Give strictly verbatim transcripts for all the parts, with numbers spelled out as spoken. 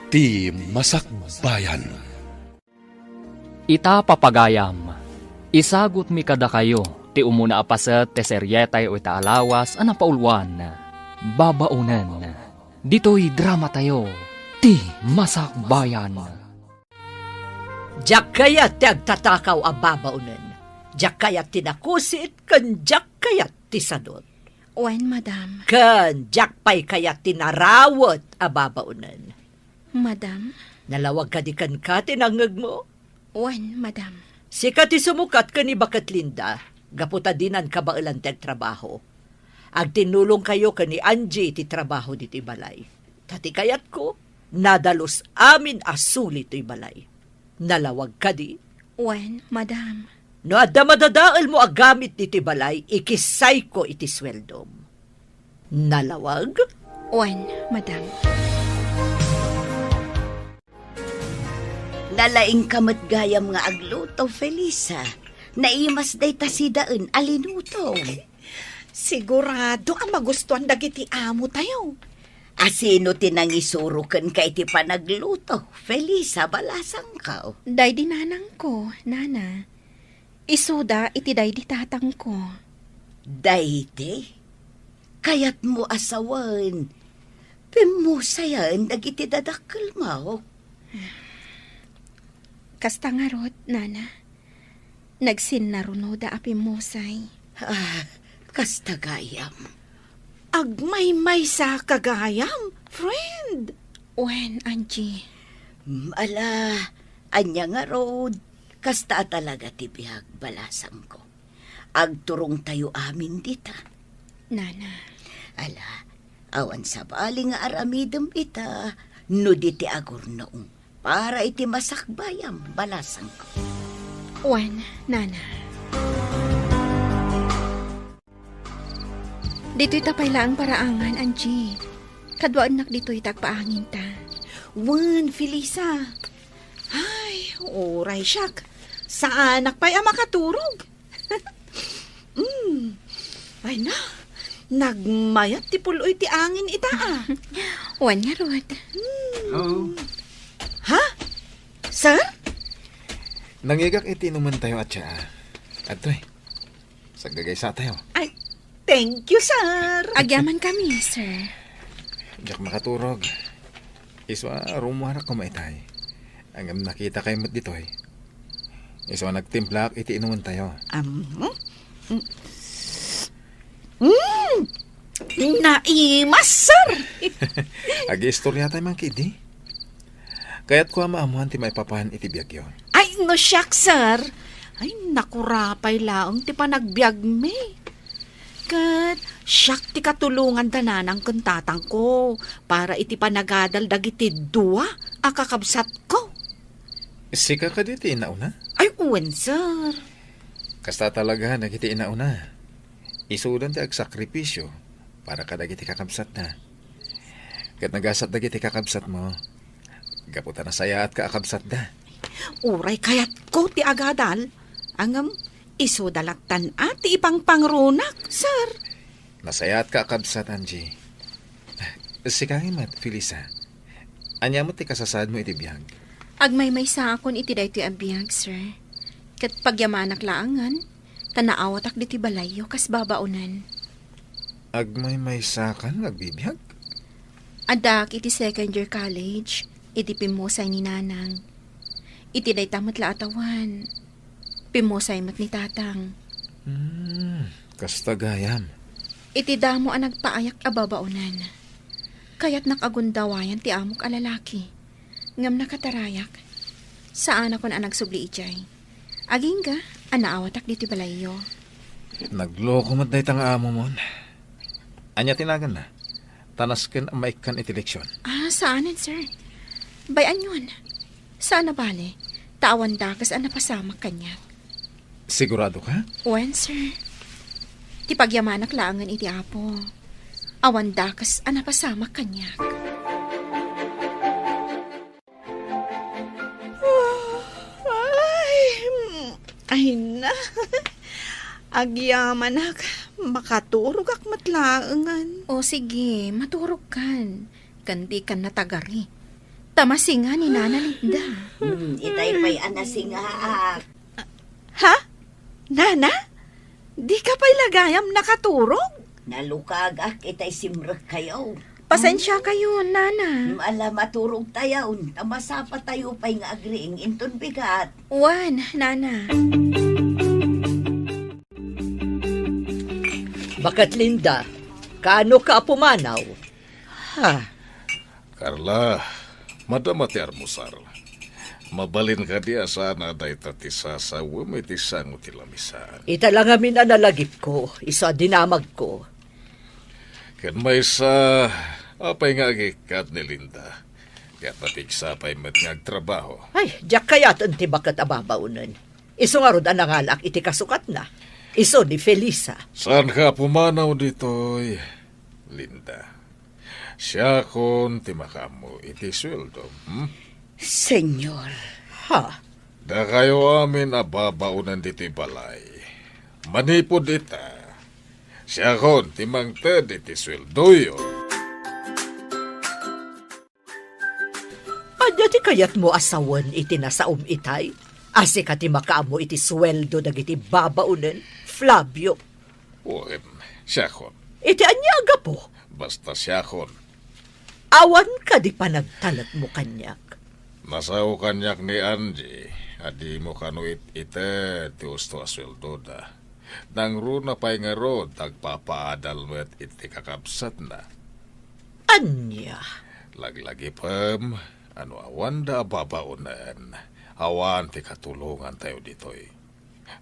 Ti Masakbayan. Ita, papagayam, isagutmi kadakayo ti umuna a paset ti serietayo ita a lawas a napauluan, Babaonen. Ditoy dramatayo, Ti Masakbayan. Diak kayat ti agtatakaw a babaonen. Diak kayat ti nakusit, ken diak kayat ti sadut. Wen, madam. Ken diak pay kayat ti narawet a babaonen. Madam? Nalawag kadi kenka ti nangngegmo? Wen, madam. Sika ti sumukat ken ni Baket Linda, gapu ta dinan kabaelan ti agtrabaho. Agtinnulongkayo ken ni Angie iti trabaho ditoy balay. Ta ti kayatko, nadalus amin a suli toy balay. Nalawag kadi? Wen, madam. No adda madadaelmo a gamit ditoy balay, ikissayko iti sueldom. Nalawag? Wen, madam. Nalaingka met gayam nga agluto, Felisa. Naimas dayta sidaen a linutom. Sigurado a magustuan dagiti amotayo. A sino ti nangisuro kenka iti panagluto, Felisa, balasangko? Daydi nanangko, nana. Isuda iti daydi tatangko. Daydi? Kayatmo a sawen, pimmusayen dagiti dadakkelmo? Kasta ngarud, nana. Nagsinnarunoda a pimmusay. Ah, kasta gayam. Agmaymaysa ka gayam, friend. Wen, Angie. Mm, ala, ania ngarud, kasta a talaga ti biag, balasangko. Agturongtayo amin dita. Nana. Ala, awan sabali nga aramidem ita, no di ti agurnong para iti masakbayam, balasangko. Wen, nana. Ditoy ta pay laeng paraangan, Angie. Kaduaennak ditoy ta agpaanginta. Wen, Felisa. Ay, uray siak. Saanak pay a makaturog. Mm. Ay na, nagmayat ti pul-oy ti angin ita, ah. Wen ngarud. Mm. Hello? Ha? Sir? Nangigak iti inumentayo a tsaa. Adtoy. Saggagaysatayo. Ay, thank you, sir. Agyamankami, sir. Diak makaturog. Isu a rumuarak koma itay. Ngem nakitakay met ditoy. Isu a nagtimplaak iti inumentayo. Am, hmm? Mm. Mm. Naimas, sir. Agiistoryatay man ketdi. Kayatko a maammoan ti maipapan iti biagyo. Ay, no siak, sir. Ay, nakurapay laeng ti panagbiagmi. Ket siak ti katulongan da nanang ken tatangko para iti panagadal dagiti dua a kakabsatko. Sika kadi ti inauna? Ay, wen, sir. Kasta talaga dagiti inauna. Isudan ti agsakripisio para kadagiti kakabsatda. Ket nagasat dagiti kakabsatmo, gapu ta nasayaatka a kabsatda. Uray kayatko ti agadal, ngem isuda lattan a ti ipangpangrunak, sir. Nasayaatka a kabsat, Angie. Sika ngay met, Felisa. Ania met ti kasasaadmo iti biag? Agmaymaysaakon iti daytoy a biag, sir. Ket pagyamanak laengen, ta naawatak ditoy balayyo kas babaonen. Agmaymaysakan nga agbibiag? Addaak iti second year college, iti pimmusay ni Nanang. Iti dayta met la a tawen, pimmusay met ni Tatang. Hmm, kasta gayam. Iti damo a nagpaayak a babaonen, kayatnak a gundawayan ti amok a lalaki. Ngem nakatarayak. Saanakon a nagsubli idiay. Agingga a naawatak ditoy balayyo. Nagloko met dayta nga amomon. Ania ti naganna? Ta nasken a maikkan iti leksion. Ah, saanen, sir. Bay-anyon. Saan a bale, ta awan dakes a napasamak kaniak. Sigurado ka? Wen, sir. Ti pagyamanak laengen iti Apo. Awan dakes a napasamak kaniak. Ay, mm, ay na. Agyamanak, makaturogak met laengen. O sige, maturogkan. Ken dikan natagari. Ta masinga ni Nana Linda. Hmm, itay pay a nasingaak. Ha? Nana? Dika pay la gayam nakaturog? Nalukagak itay simrekkayo. Pasensiakayo, Nana. Hmm, ala, maturogtayon, ta masapatayo pay nga agriing inton bigat. Wen, Nana. Baket Linda, kaano ka a pumanaw? Ha? Carla, madama ti almusar. Mabalin kadi a saan a dayta ti sasawem iti sango ti lamisaan? Ita la ngamin a nalagipko, isu a dinamagko. Ken maysa, apay nga agikkat ni Linda? Ket napigsa pay met nga agtrabaho. Ay, diak kayaten ti baket a babaonen. Isu ngarud a nangalaak iti kasukatna. Isu ni Felisa. Saanka a pumanaw ditoy, Linda? Siakon ti makaammo iti sueldom, hmm? Señor, ha? Dakayo amin a babaonen ditoy balay. Manipud ita, siakon ti mangted iti sueldoyo. Ania ti kayatmo a sawen iti nasaom itay? A sika ti makaammo iti sueldo dagiti babaonen, Flavio? Wen, siakon. Iti ania a gapu? Basta siakon. Awan kadi panagtalekmo kaniak? Nasao kaniak ni Angie a dimo kano it-ited ti usto a sueldoda. Nangruna pay ngarud, agpapaadal met iti kakabsatna. Ania? Laglagipem a no awanda a babaonen, awan ti katulongantayo ditoy.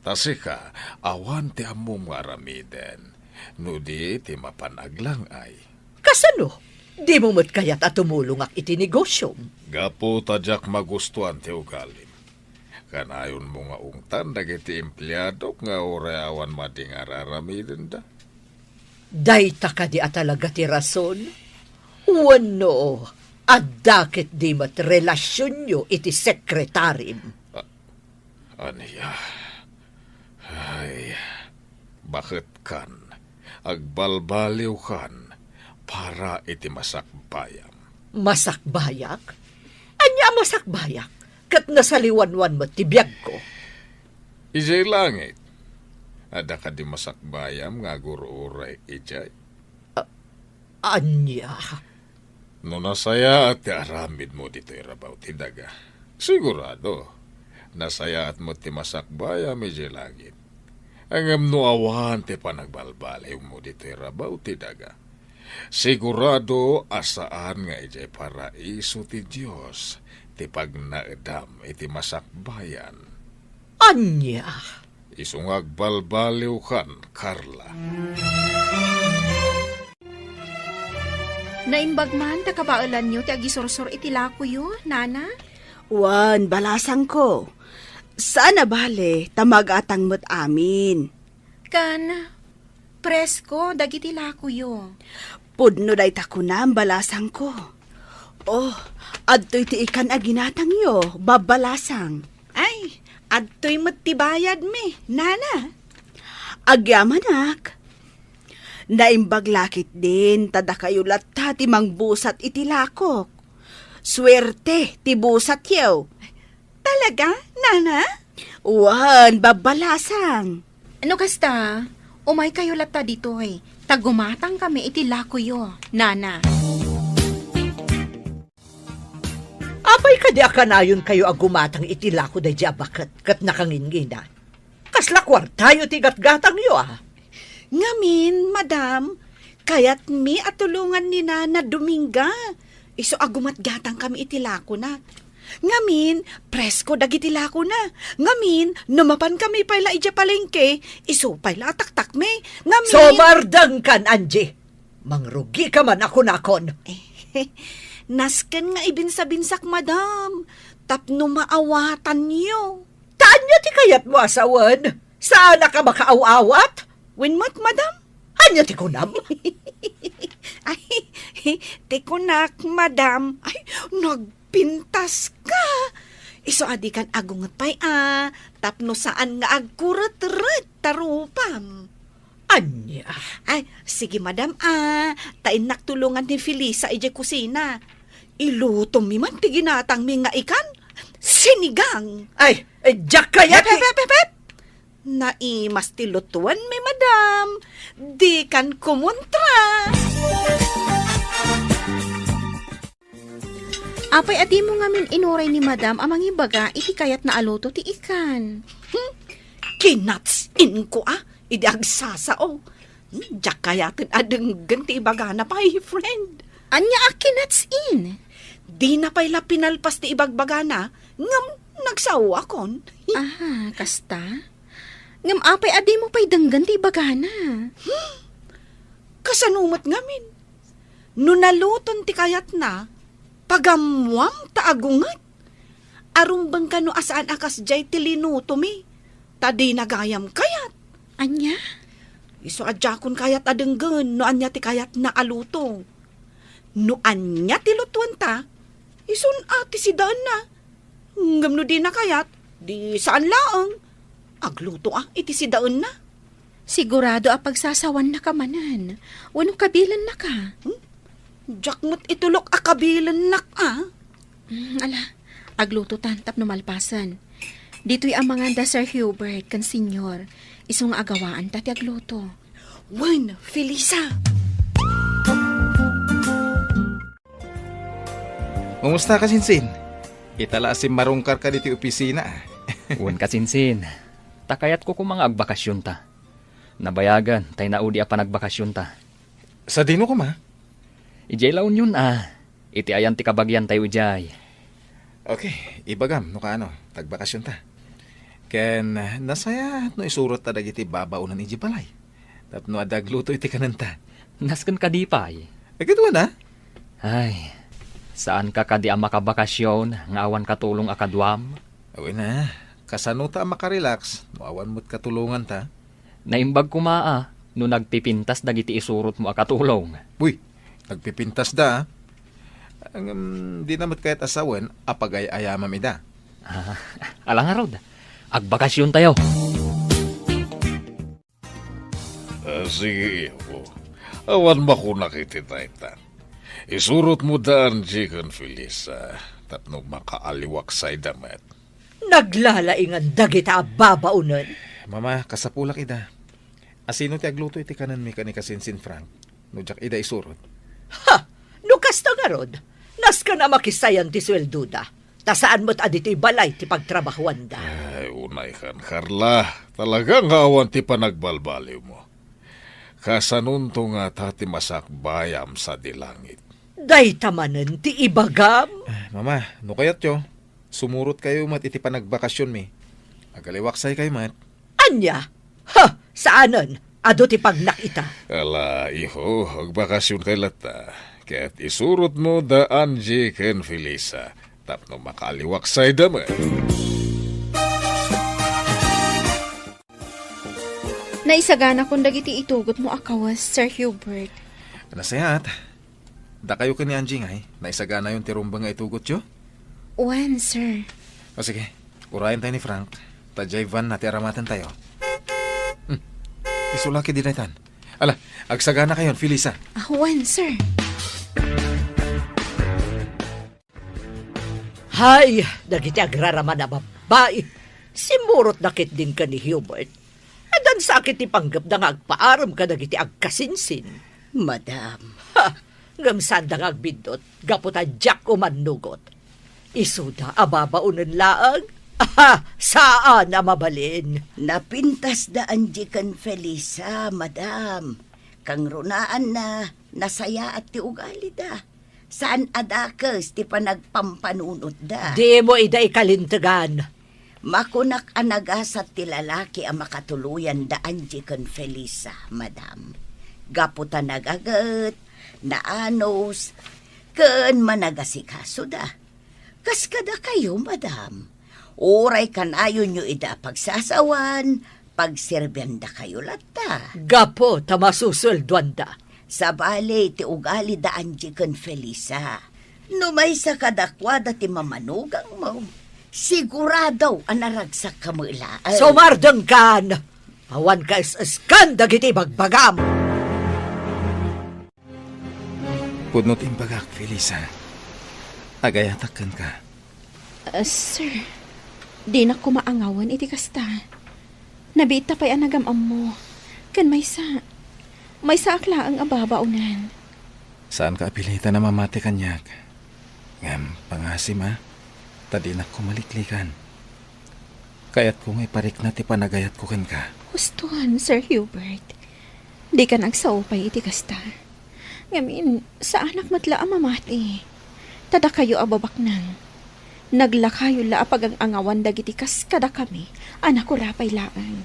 Ta sika, awan ti ammom nga aramiden, no di ti mapan aglang-ay. Kasano? Dimo met kayat a tumulongak iti negosiom? Gapu ta diak magustuan ti ugalim. Kanayonmo nga ungtan dagiti empleadok nga uray awan madi nga ar-aramidenda? Dayta kadi a talaga ti rason? Wenno, adda ketdi met relasionyo iti sekretarim? A-, ania? Ay, baketkan, agbalbaliwkan para iti masakbayam. Masakbayak? Ania a masakbayak? Ket nasaliwanwan met ti biagko. Idiay langit, adda kadi masakbayam nga agur-uray idiay? A-, ania? No nasayaat ti aramidmo ditoy rabaw ti daga, sigurado, nasayaat met ti masakbayam idiay langit. Ngem no awan ti panagbalbaliwmo ditoy rabaw ti daga, sigurado a saan nga idiay paraiso ti Dios ti pagnaedam iti masakbayan. Ania? Isu nga agbalbaliwkan, Carla. Naimbag man ta kabaelanyo ti agisursor iti lakoyo, Nana? Wen, balasangko. Saan a bale, ta magatang met amin. Kan, presko dagiti lakoyo. Pudno dayta kunam, balasangko. Oh, adtoy ti ikan a ginatangyo, babbalasang. Ay, adtoy met ti bayadmi, Nana. Agyamanak. Naimbag la ketdin ta dakayo latta ti mangbusat iti lakok. Suerte ti busatyo. Talaga, Nana? Wen, babbalasang. No kasta, umaykayo latta ditoy, ta gumatangkami iti lakoyo, Nana. Apay kadi a kanayonkayo a gumatang iti lako daydi a baket ket nakangingina? Kasla kuartayo ti gatgatangyo, a? Ngamin, madam, kayatmi a tulongan ni Nana Dominga. Isu a gumatgatangkami iti lakona. Ngamin, presko dagiti lakona. Ngamin, no mapankami pay la idiay palengke, isu pay la a taktakmi. Ngamin. Sumardengkan, Angie! Mangrugika man a kunakon. Nasken nga ibinsa-binsak, madam, tapno maawatanyo. Ta ania ti kayatmo a sawen? Saanak a makaaw-awat? Wen met, madam. Ania ti kunam? Ay, ti kunak, madam. Ay, nagpintaska. Isu a dikan agunget pay a, tapno saan nga agkuretret ta rupam. Ania? Ay, sige, madam, a. Ta innak tulongan ni Felisa idiay kusina. Ilutomi man ti ginatangmi nga ikan, sinigang. Ay, ay, diak kayat Pep, ti pep, pep, pep, pep! Naimas ti lutuenmi, madam. Dikan kumontra. Apay a dimo ngamin inuray ni madam a mangibaga iti kayatna a luto ti ikan? Hmm, kinatsin ko a, idi agsasao. Hmm, diak kayaten a denggen ti ibagana pay, friend. Ania a kinatsin? Dina pay la pinalpas ti ibagbagana, ngem nagsaoakon. Ah, kasta? Ngem apay a dimo pay denggen ti ibagana? Hmm, kasano met ngamin? No naluton ti kayatna, pagammuam ta agunget. Arumbeng kano a saan a kasdiay ti linutomi, ta dina gayam kayat. Ania? Isu a diakon kayat a denggen no ania ti kayatna a luto. No ania ti lutuenta, isun a ti sidaenna. Ngem no dina kayat, di saan laeng. Agluto a iti sidaenna. Sigurado a pagsasawannaka manen, wenno kabilennaka? Hmm? Diak met itulok a kabilennak a. Mm, ala, aglutotan tapno malpasen. Ditoy a mangan da Sir Hubert ken Senyor, isu nga agawaanta ti agluto. Wen, Felisa. Kumusta, kasinsin? Ita la a simmarungkarka ditoy opisina, a. Wen, kasinsin. Ta kayatko koma nga agbakasionta. Nabayagen tay naudi a panagbakasionta. Sadino koma? Idiay La Union, a. Iti ayan ti kabagiantayo idiay. Okay, ibagam no kaano, ta agbakasionta. Ken, ah, nasayaat no isurotta dagiti babaonen idiay balay. Tapno adda agluto iti kanenta. Nasken kadi pay? Ay, ket wen a. Ay, saanka kadi a makabakasion nga awan katulong a kaduam? Wen a, kasanota a makarelax no awan met katulonganta? Naimbag koma a no nagpipintas dagiti isurotmo a katulong. Uy, nagpipintasda, a. Ngem, dina met kayat a sawen a pagay-ayamam ida. Ah, ala ngarud, agbakasiontayo. Ah, sige, iho. Awan makunak iti dayta. Isurotmo da Angie ken Felisa tapno makaaliwaksayda met. Naglalaingan dagita a babaonen. Mama, kasapulak ida. Asino ti agluto iti kanenmi ken ni kasinsin Frank? No diak ida isurot. Ha! No kasta ngarud, nasken a makisayan ti sueldoda. Ta saan met a ditoy balay ti pagtrabahuanda. Ay, unaykan, Carla. Talaga nga awan ti panagbalbaliwmo. Kasanonto ngata ti masakbayam sadi langit? Dayta manen ti ibagam. Ah, Mama, no kayatyo, sumurotkayo met iti panagbakasionmi. Agaliwaksaykayo met. Ania? Ha! Saanen. Adu ti pagnak ita. Ala, iho, agbakasionkay latta. Ket isurotmo da Angie ken Felisa tapno makaaliwaksayda met. Naisaganakon dagiti itugotmo a kawes, Sir Hubert. Nasayaat. Dakayo ken ni Angie ngay, naisaganayon ti rumbeng nga itugotyo? Wen, sir. O sige, urayen tayo ni Frank. Ta diay van na ti aramatentayo. Hmm. Isulaki di daytan. Ala, agsaganakayon, Felisa. Ah, wen, sir. Hay, dagiti agraraman a babbai. Simmurotda ketdin ken ni Hubert. Addan sakit ti panggepda nga agpaarem kadagiti agkasinsin. Madam. Ha! Ngem saanda nga agbiddut, gapu ta diak umannugot. Isuda a babaonen laeng? Aha! Saan a mabalin! Napintasda Angie ken Felisa, madam. Kangrunaanna, nasayaat ti ugalida. Saan a dakes ti panagpampanunotda. Dimo ida ikalintegan. Makunak a nagasat ti lalaki a makatuloyan da Angie ken Felisa, madam. Gapu ta nagaget, naanus, ken managasikasoda. Kas kadakayo, madam. Uray kanayonyo ida a pagsasawan, pagserbiandakayo latta. Gapu ta masusueldoanda. Sabali ti ugali da Angie ken Felisa. No maysa kadakuada ti mamanugangmo, sigurado a naragsakka met laeng. Sumardengkan! Awan kaes-eskan dagiti ibagbagam! Pudno ti imbagak, Felisa. Agayatak kenka. Ah, sir, dinak koma angawen iti kasta. Nabiit ta pay a nagam-ammo. Ken maysa, maysaak laeng a babaonen. Saanka a pilitan a mamati kaniak. Ngem pangasim a, ta dinak koma liklikan. Kayatko nga iparikna ti panagayatko kenka. Huston, Sir Hubert. Dikan agsao pay iti kasta. Ngamin, saanak met la a mamati. Ta dakayo a babaknang, naglakayo la a pagang-angawan dagiti kas kadakami a nakurapay laeng.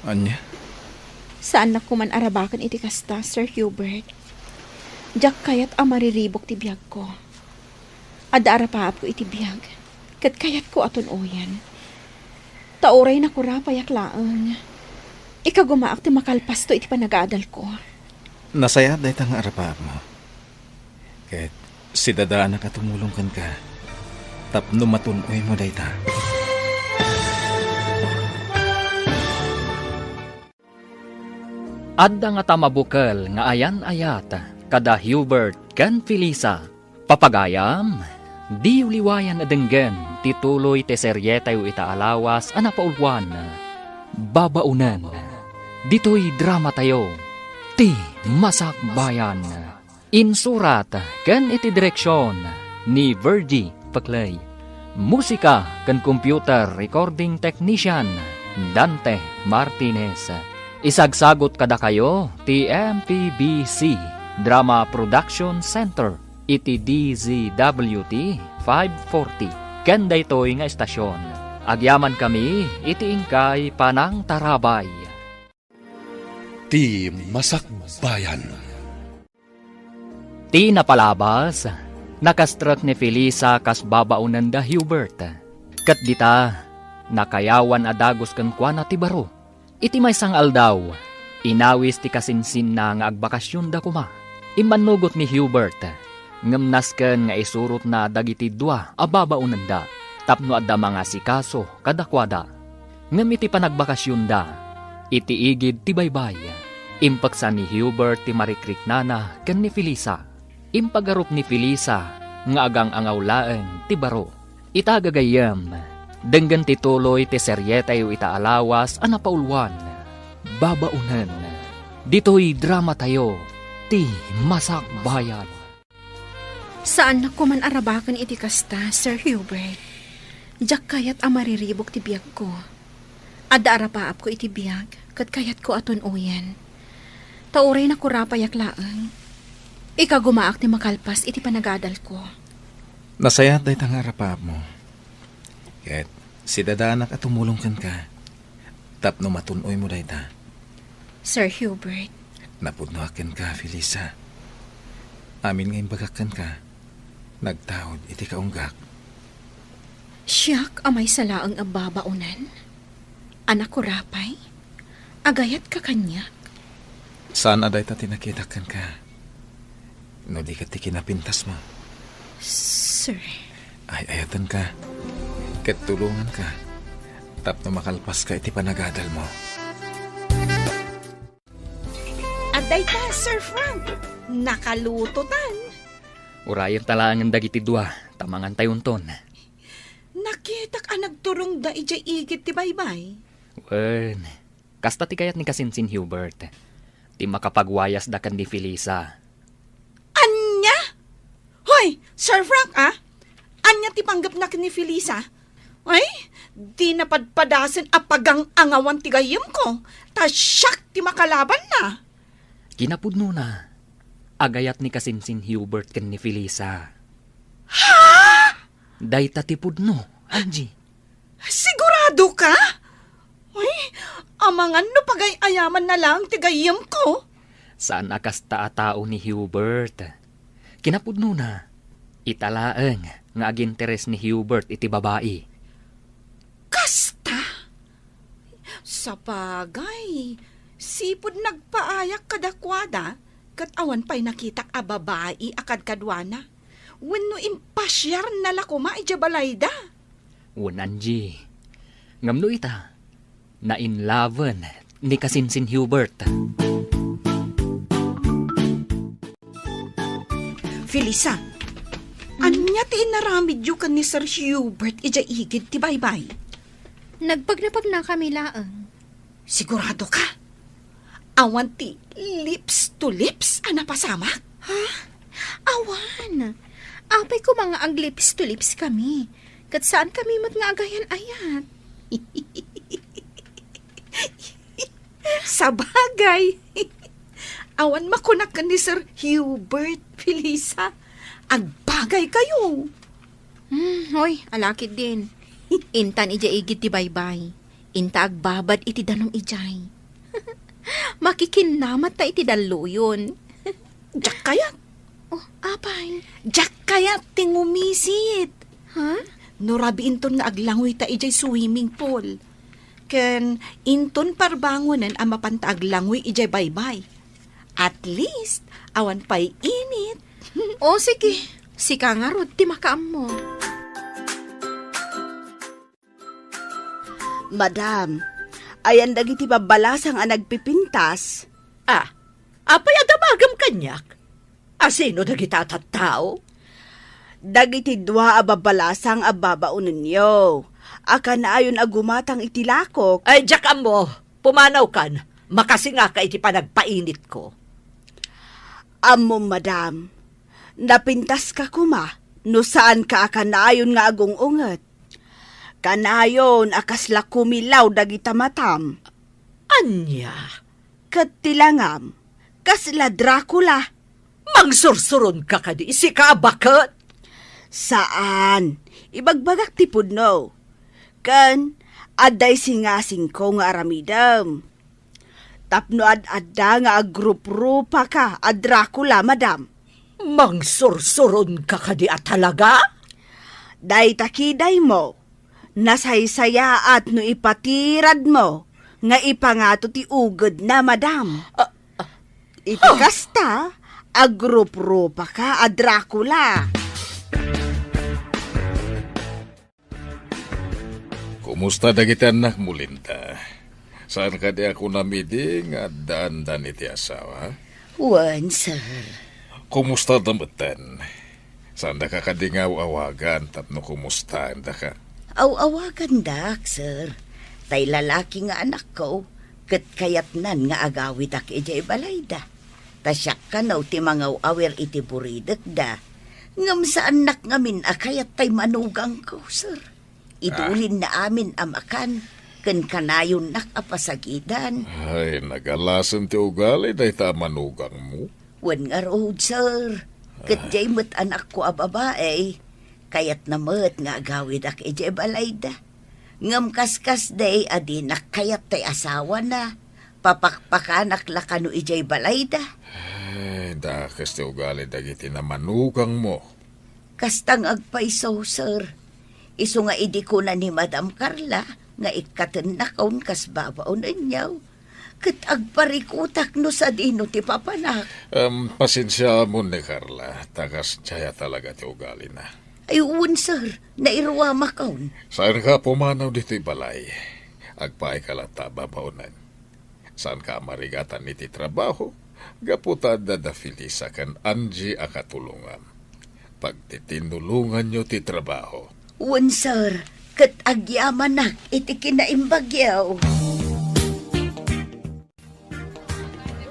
Ania? Saannak koman a rabaken iti kasta, Sir Hubert. Diak kayat a mariribuk ti biagko. Adda arapaapko iti biag, ket kayatko a tun-oyen. Ta uray nakurapayak laeng, ikagumaak ti makalpasto iti panagaadalko. Nasayaat dayta nga arapaapmo. Ket sidadaanak a tumulong kenka tapno matun-oymo dayta. Adda ngata mabukel nga ayan-ayat kada Hubert ken Felisa. Papagayam, diyo liwayan a denggen ti tuloy ti serietayo ita a lawas a napauluan, Babaonen. Ditoy dramatayo, Ti Masakbayan. Insurat ken iti direksion ni Virgie Peclay. Musika ken computer recording technician, Dante Martinez. Isagsagut kadakayo ti M P B C Drama Production Center iti D Z W T five forty. Ken daytoy nga estasion, agyamankami iti inkay panangtarabay. Ti Masakbayan. Ti napalabas, nakastrek ni Felisa kas babaonen da Hubert. Ket dita, nakayawan a dagus kenkuana ti baro. Iti maysa nga aldaw, inawis ti kasinsinna nga agbakasionda koma. Immannugot ni Hubert, ngem nasken nga isurotna dagiti dua a babaonenda tapno adda mangasikaso kadakuada. Ngem iti panagbakasionda, iti igid ti baybay, impeksa ni Hubert ti marikriknana ken ni Felisa. Impagarup ni Felisa nga agang-angaw laeng ti baro. Ita gagayyem, denggen ti tuloy ti serietayo ita a lawas a napauluan, Babaonen. Ditoy dramatayo, Ti Masakbayan. Saannak koman a rabaken iti kasta, Sir Hubert. Diak kayat a mariribuk ti biagko. Adda arapaapko iti biag, ket kayatko a tun-oyen. Ta uray nakurapayak laeng, ikagumaak ti makalpas iti panagadalko. Nasayaat dayta nga arapaapmo. Ket sidadaanak a tumulong kenka tapno matun-oymo dayta. Sir Hubert. Napudnoak kenka, Felisa. Amin nga imbagak kenka, nagtaud iti kaunggak. Siak a maysa laeng a babaonen? A nakurapay? Agayatka kaniak? Saan a dayta ti nakitak kenka. No di ket ti kinapintasmo. Sir. Ay-ayatenka. Ket tulonganka. Tapno makalpaska iti panagadalmo. Adda ita, Sir Frank. Nakalutotan. Urayenta laengen dagiti dua, ta mangantayonton. Nakitak a nagturongda idiay igid ti baybay. Wen, kasta ti kayat ni kasinsin Hubert. Ti makapagwayasda ken ni Felisa. Ania? Hoy, Sir Frank, a? Ania ti panggepna ken ni Felisa? Ay, dina padpadasen a pagang-angawan ti gayyemko, ta siak ti makalabanna. Kinapudnona, agayat ni kasinsin Hubert ken ni Felisa. Ha? Dayta ti pudno, Angie. Siguradoka? Uy, amangan no pagay-ayamanna laeng ti gayyemko. Saan a kasta a tao ni Hubert. Kinapudnona, ita laeng nga aginteres ni Hubert iti babai. Kasta? Sapagay, sipud nagpaayak kadakuada, ket awan pay nakitak a babai a kadkaduana. Wenno impasiarna la koma idiay balayda. Wen, Angie. Ngem no ita, nainlaven ni kasinsin Hubert. Felisa, ania Ania ti inaramidyo ken ni Sir Hubert idiay igid ti baybay? Nagpagnapagnakami laeng. Sigurado ka? Awan ti lips to lips a napasamak? Ha? Awan. Apay koma nga ag-lips to lips kami. Ket saan kami met nga agayan-ayat. Sabagay. Awan makunak ken ni Sir Hubert, Felisa. Agbagay kayo. Hmm, hoy, alakid din. Intan idiay igid ti baybay. Inta agbabad iti danum idiay. Makikinnamat ta iti dalluyon. Diak kayat. Oh, apay? Diak kayat ti ngumisit. Ha? No rabiinton nga aglangoy ta idiay swimming pool. Ken inton parbangonen a mapanta aglangoy idiay baybay. At least, awan pay init. O, sige. Sika ngarud ti makaammo. Madam, ayan dagiti babbalasang a nagpipintas? Ah, apay a damagem kaniak? A sino dagita a tattao? Dagiti dua a babbalasang a babaonenyo a kanayon a gumatang iti lakok. Ay, diak ammo. Pumanawkan. Makasingaka iti panagpainitko. Ammom, madam. Napintaska koma no saanka a kanayon nga agung-unget. Kanayon a kasla kumilaw dagita matam. Ania? Ket ti langam, kasla Dracula. Mangsursuronka kadi, sika a baket? Saan. Ibagbagak ti pudno. Ken, adda isingasingko nga aramidem. Tapno ad-adda nga agruprupa ka a Dracula, madam. Mangsursuron ka kadi a talaga? Dayta kidaymo, nasaysayaat no ipatiradmo nga ipangato ti ugedna, madam. Ah, ah. Iti kasta, agruprupa ka a Dracula. Kumusta dagiti annakmo, Linda? Saan kadi a kunam idi nga addaandan iti asawa? Wen, sir. Kumusta da metten? Saan daka kadi nga aw-awagan tapno kumustaen daka? Aw-awagandak, sir. Tay lalaki nga anakko, ket kayatnan nga agawidak idiay balayda. Ta siak kano ti mangaw-awir iti buridekda. Ngem saannak ngamin a kayat tay manugangko, sir. Idulinna amin a makan ken kanayonnak a pasagidan. Ay, nagalasen ti ugali dayta a manugangmo. Wen ngarud, sir. Ket diay met anakko a babai, kayatna met nga agawidak idiay balayda. Ngem kaskasdi a dinak kayat tay asawana, papakpakanak la kano idiay balayda. Ay, dakes ti ugali dagiti namanugangmo. Kasta nga agpayso, sir. Isu nga idi kuna ni Madam Carla nga ikkatennakon kas babaonenyo, ket agparikutak no sadino ti papanak. Em, pasensiaamon ni Carla, ta kasdiay a talaga ti ugalina. Ay, wen, sir. Nairuamakon. Saanka pumanaw ditoy balay. Agpaayka latta a babaonen. Saanka a marigatan iti trabaho, gapu ta adda da Felisa ken Angie a katulongam. Pagtitinnulonganyo ti trabaho. Wen, sir, ket agyamanak iti kinaimbagyo.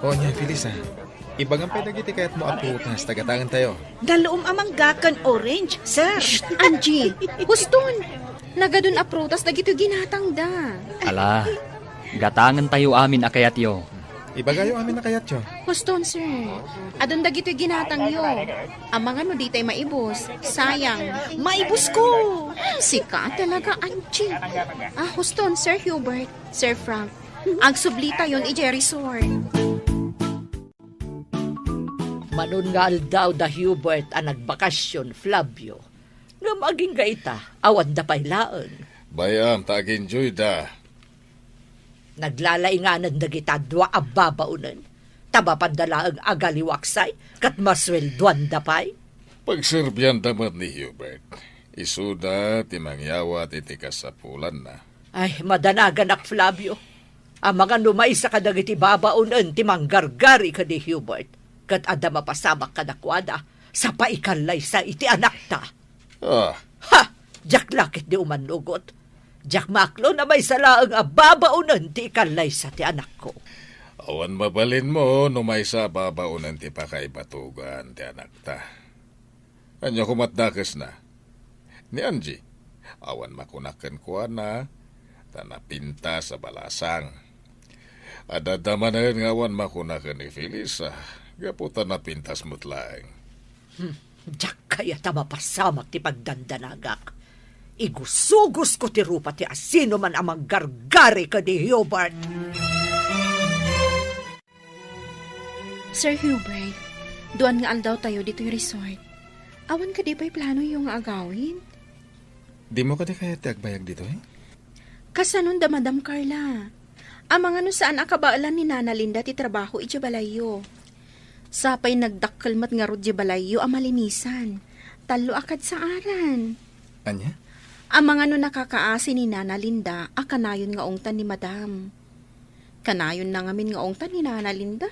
O, nia, Felisa, ibagam pay dagiti kayatmo a prutas ta gatangentayo. Dalluom a mangga ken orange, sir. Shh, Angie! Huston! Nagadun a prutas dagitoy ginatangda. Ala, gatangentayo amin a kayatyo. Ibagayo amin a kayatyo. Huston, sir. Adun dagitoy ginatangyo. Amangan no ditay maibus. Sayang. Maibusko! Hmm, sika talaga, Angie. Ah, huston, Sir Hubert, Sir Frank. Agsublitayon idiay resort. Manon nga aldaw da Hubert a nagbakasyon, Flavio. Ngem agingga ita, awanda pay laeng. Bay-am ta agenjoyda. Naglalainganan dagita dua a babaonen. Ta mapanda laeng agaliwaksay, ket masueldoanda pay. Pagserbianda met ni Hubert. Isuda ti mangyawat iti kasapulanna. Ay, madanaganak, Flavio. Amangan no maysa kadagiti babaonen ti manggargari ken ni Hubert, ket adda mapasamak kadakuada, sa paikal laysa iti anakta. Ah. Ha! Diak la ketdi umannugot. Diak maaklon a maysa laeng a babaonen ti ikallaysa ti anakko. Awan mabalinmo no maysa a babaonen ti pakaibatogan ti anakta. Ania koma ti dakesna? Ni Angie, awan makuna kenkuana, ta napintas a balasang. Adda manen nga awan makuna ken ni Felisa, gapu ta napintas met laeng. Hmm, diak kayat a mapasamak ti pagdandanagak. Igusugosko ti rupa ti asinoman a manggargari ken ni Hubert. Sir Hubert, duan nga aldawtayo ditoy resort. Awan kadi pay planoyo nga agawid? Dimo kadi kayat ti agbayag ditoy? Kasanon da Madam Carla? Amangan no saan a kabaelan ni Nana Linda ti trabaho idiay balayyo. Sapay nagdakkel met ngarud diay balayyo a malinisan. Tallo a kadsaaran. Ania? Amangan no nakakaasi ni Nana Linda a kanayon nga ungtan ni Madam. Kanayonna ngamin nga ungtan ni Nana Linda,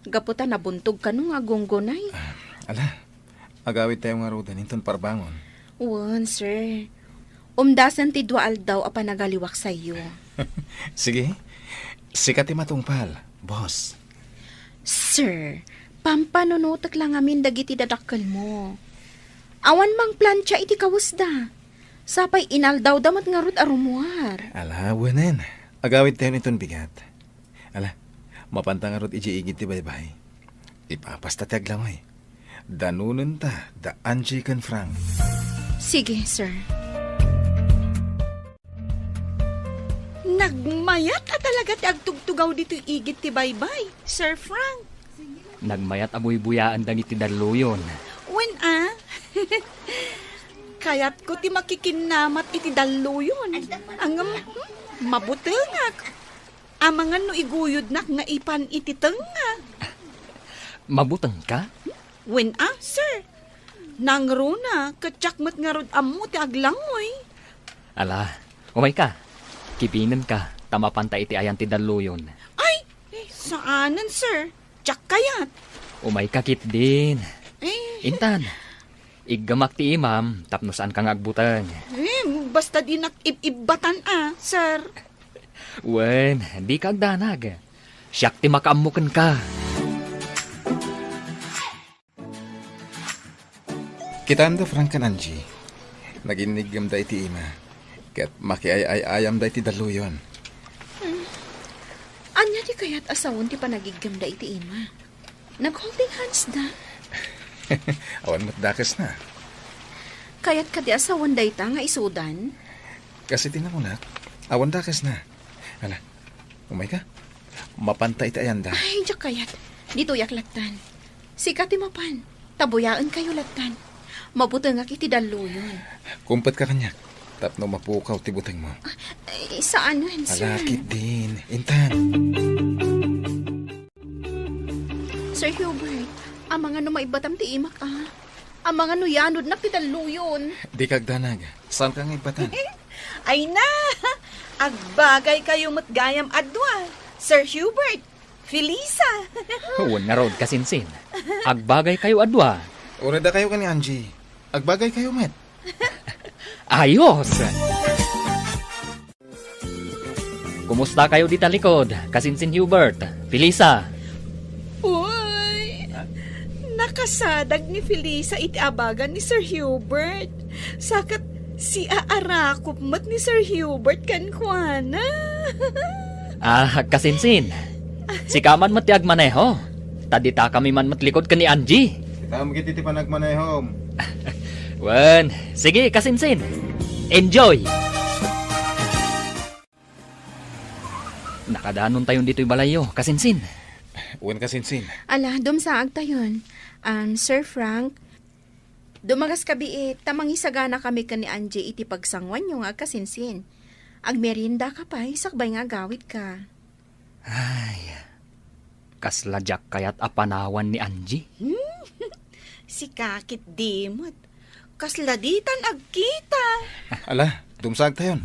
gapu ta nabuntog kano nga agunggunay. Ah, ala, agawidtayo ngaruden inton parbangon. Wen, sir. Umdasen ti dua aldaw a panagaliwak sayo. Sige, sika ti matungpal, boss. Sir, pampanunotek la ngamin dagiti dadakkelmo. Awan mangplancha iti kawesda. Sapay inaldawda met ngarud a rummuar. Ala, wenen. Agawidtayon iton bigat. Ala, mapanta ngarud idiay igid ti baybay. Ipapasta ti aglangoy. Danonenta da Angie ken Frank. Sige, sir. Nagmayat a talaga ti agtugtugaw ditoy igid ti baybay, Sir Frank. Nagmayat a buybuyaen dagiti dalluyon. Wen a? Kayatko ti makikinnamat iti dalluyon. Ngem, hmm, mabutengak. Amangan no iguyodnak nga ipan iti tengnga. Mabutengka? Wen a, sir. Nangruna, ket siak met ngarud ammo ti aglangoy. Ala, umayka. Kibinenka, ta mapanta iti ayan ti dalluyon. Ay, saanen, sir. Siak kayat. Umayka ketdin. Eh. Intan, iggamak ti imam tapno saanka nga agbuteng. Eh, basta dinak ib-ibbatan a, sir. Wen, dika agdanag. Siak ti makaammo kenka. Kitaem da Frank ken Angie. Naginniggem da iti ima. Ket makiay-ay-ayam da iti dalluyon. Hmm. Ania ti kayat a sawen ti panagiggem da iti ima? Nag-holding hands da. Awan met dakesna. Kayat kadi a sawen dayta nga isudan? Kas iti nakunak, awan dakesna. Ala, umayka. Mapanta iti ayanda. Ay, diak kayat. Ditoyak lattan. Sika ti mapan. Ta buyaenkayo lattan. Mabutengak iti dalluyon. Kumpetka kaniak. Tapno mapukaw ti butengmo. Ay, saan, sir. Ala, ketdin. Intan. Sir Hubert, amangan no maibbatam ti imak, a. Amangan no yanodnak ti dalluyon. Dika agdanag. Saanka nga ibbatan? Ay na! Agbagaykayo met gayam a dua, Sir Hubert, Felisa. Wen ngarud, kasinsin. Agbagaykayo a dua. Uray dakayo ken ni Angie. Agbagaykayo met. Ayos! Kumustakayo dita likod, kasinsin Hubert, Felisa? Uy, nakasadag ni Felisa iti abagan ni Sir Hubert. Saket siaarakop met ni Sir Hubert kenkuana. Ah, kasinsin. Sika man met ti agmaneho. Ta ditakami man met likod ken ni Angie. Ditam ket iti panagmanehom. Wen, sige, kasinsin. Enjoy! Nakadanontayon ditoy balayyo, kasinsin. Wen, kasinsin. Ala, dumsaagtayon. Um, Sir Frank, dumagas kabiit, ta mangisagana kami ken ni Angie iti pagsanguanyo nga agkasinsin. Agmerienda ka pay, sakbay nga agawidka. Ay, kasla diak kayat a panawan ni Angie. Hmm? Sika ketdi met. Kasla ditan agkita. Ala, dumsaagtayon.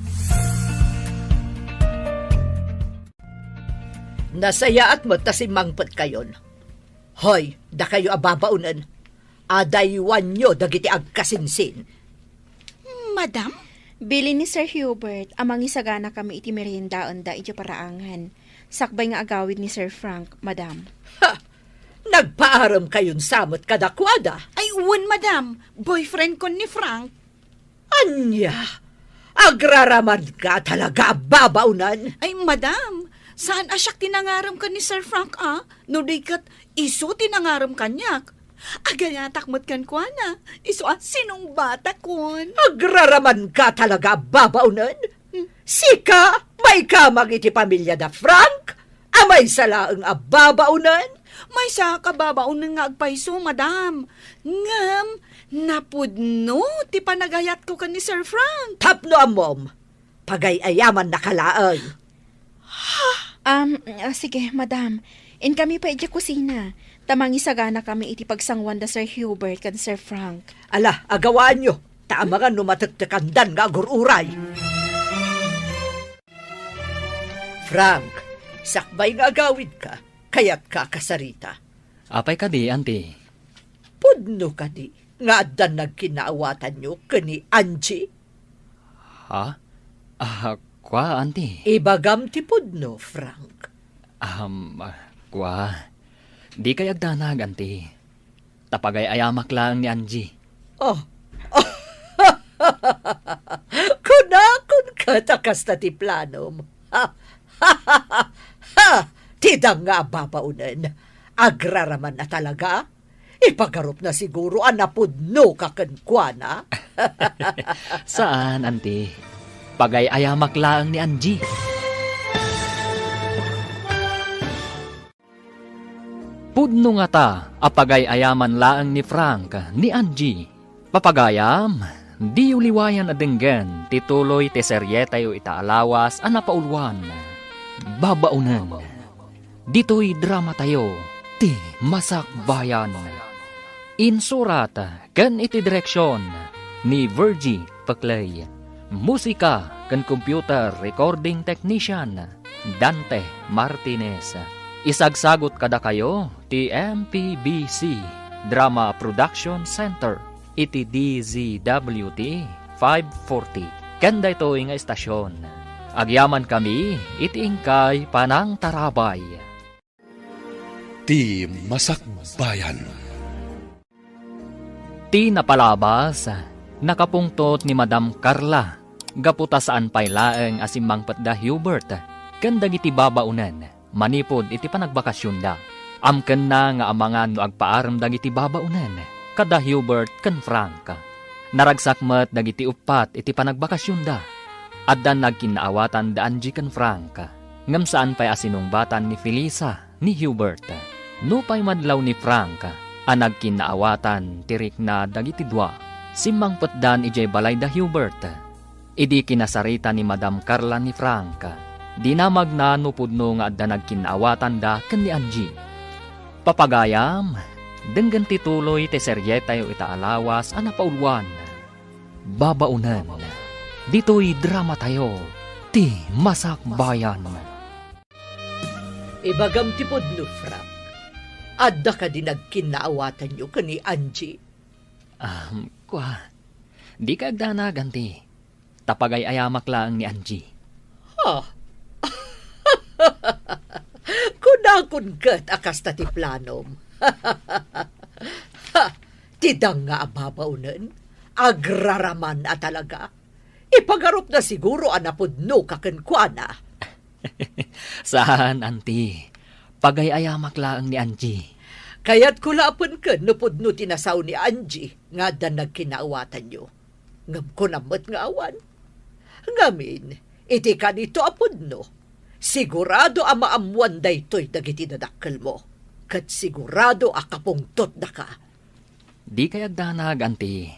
Nasayaat met ta simmangpetkayon. Hoy, dakayo a babaonen, adaywanyo dagiti agkasinsin. Madam? Bilin ni Sir Hubert a mangisaganakami iti meriendaenda idiay paraangan. Sakbay nga agawid ni Sir Frank, Madam. Ha! Nagpaarem kayon sa met kadakuada? Ay, wen, Madam. Boyfriend kon ni Frank. Ania? Agraraman ka talaga a babaonen? Ay, Madam, saan a siak ti nangarem ken ni Sir Frank, a? No di ket isu ti nangarem kaniak. Agayatak met kenkuana. Isu a sinungbatakon. Agraraman ka talaga a babaonen? Hmm. Sika, maikamang iti pamiliada Frank? A maysa laeng a babaonen? Maysaak a babaonen nga agpayso, Madam. Ngem, napudno ti panagayatko ken ni Sir Frank. Tapno ammom, pagay-ayamannaka laeng. Um, ah, sige, Madam. Inkami pay idiay kusina. Ta mangisaganakami iti pagsanguan da Sir Hubert ken Sir Frank. Ala, agawaanyo. Ta amangan no matektekandan nga agur-uray. Frank, sakbay nga agawidka, kayatka a kasarita? Apay kadi, Auntie? Pudno kadi nga addan nagkinnaawatanyo ken ni Angie? Ha? Ah, kua, Auntie? Ibagam ti pudno, Frank. Um, ah, kua. Dikay agdanag, Auntie. Ta pagay-ayamak laeng ni Angie. Oh. Kunakon ket a kasta ti planom. Ha! Ti danga a babaonen. Agraraman a talaga. Ipagarupna siguro a napudnoka kenkuana. Saan, Auntie. Pagay-ayamak laeng ni Angie. Pudno ngata a pagay-ayaman laeng ni Frank ni Angie. Papagayam, diyo liwayan a denggen ti tuloy ti serietayo ita a lawas a napauluan, Babaonen. Ditoy dramatayo, ti Masakbayan. Insurat ken iti direksion ni Virgie Peclay. Musika ken computer recording technician, Dante Martinez. Isagsagut kadakayo ti M P B C Drama Production Center iti D Z W T five forty. Ken daytoy nga estasyon, agyamankami iti inkay panangtarabay. Ti Masakbayan. Ti napalabas, nakapungtot ni Madam Carla gapu ta saan pay laeng a simmangpet da Hubert ken dagiti babaonen manipud iti panagbakasionda. Amkenna nga amangan no agpaarem dagiti babaonen kada Hubert ken Frank. Naragsak met dagiti uppat iti panagbakasionda. Addan nagkinnaawatan da Angie ken Frank, ngem saan pay a sinungbatan ni Felisa ni Hubert. Nupay madlaw ni Frank a nagkinnaawatan ti rikna dagiti dua, simmangpetdan idiay balay da Hubert. Idi kinasarita ni Madam Carla ni Frank, dinamagna no pudno nga adda nagkinnaawatanda ken ni Angie. Papagayam, denggen ti tuloy ti serietayo ita a lawas a napauluan. Babaonen, ditoy dramatayo, ti Masakbayan. Ibagam ti pudno, Frank. Adda kadi nagkinnaawatanyo ken ni Angie? Um, kua, dika agdanag, Auntie. Ta pagay-ayamak laeng ni Angie. Ha? Kunakon ket a kasta ti planom. Ha, ti danga a babaonen, agraraman a talaga. Ipagarupna siguro a napudnoka kenkuana. Saan, Auntie. Pagay-ayamak laeng ni Angie. Kayatko la a penken no pudno ti nasao ni Angie nga addan nagkinnaawatanyo. Ngem kunam met nga awan. Ngamin, iti kanito a pudno, sigurado a maammoan daytoy dagiti dadakkelmo, ket sigurado a kapungtotdaka. Dikay agdanag, Auntie.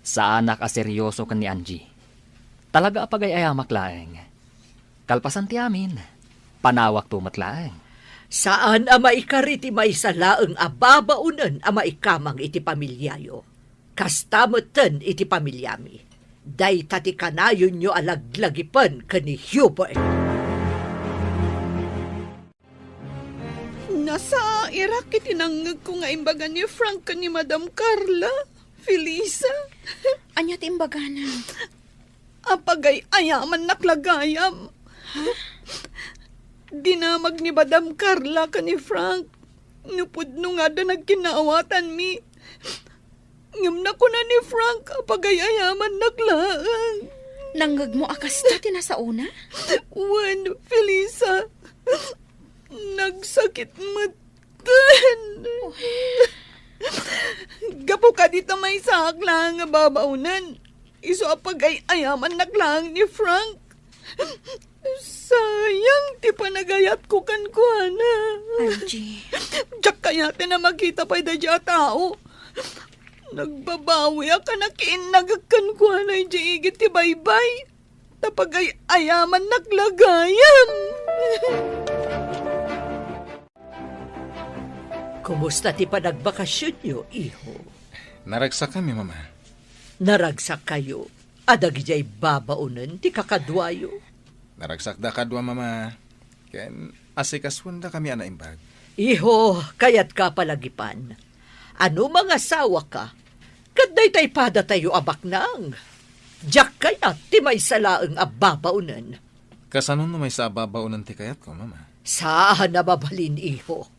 Saanak a serioso ken ni Angie. Talaga a pagay-ayamak laeng. Kalpasan ti amin, panawakto met laeng. Saan a maikari ti maysa laeng a babaonen a maikamang iti pamiliayo. Kasta metten iti pamiliami. Dayta ti kanayonyo a laglagipen ken ni Hubert. Nasairak iti nangngegko nga imbaga ni Frank ken ni Madam Carla. Felisa. Ania ti imbagana? Apagay-ayamannak la gayam. Dinamag ni Madam Carla ken ni Frank no pudno nga adda nagkinnaawatanmi. Ngem nakuna ni Frank a pagay-ayamannak laeng. Nangngegmo a kasta ti nasaona? Wen, Felisa. Nagsakit met. Gapu kadi ta maysaak laeng nga babaonen, isu a pagay-ayamannak laeng ni Frank. Sayang ti panagayatko kenkuana. Angie. Diak kayaten a makita pay daydiay a tao. Nagbabawiak a nakiinnagek kenkuana idiay igid ti baybay. Ta pagay-ayamannak la gayam. Kumusta ti panagbakasionyo, iho? Naragsakami, Mama. Naragsakkayo a dagidiay babaonen ti kakaduayo? Naragsakda kadua, Mama. Ken asikasuendakami a naimbag. Iho, kayatka a palagipan. Ano mangasawaka? Ket daytay padatayo a baknang. Diak kayat ti maysa laeng a babaonen. Kasano no maysa a babaonen ti kayatko, Mama? Saan a mabalin, iho.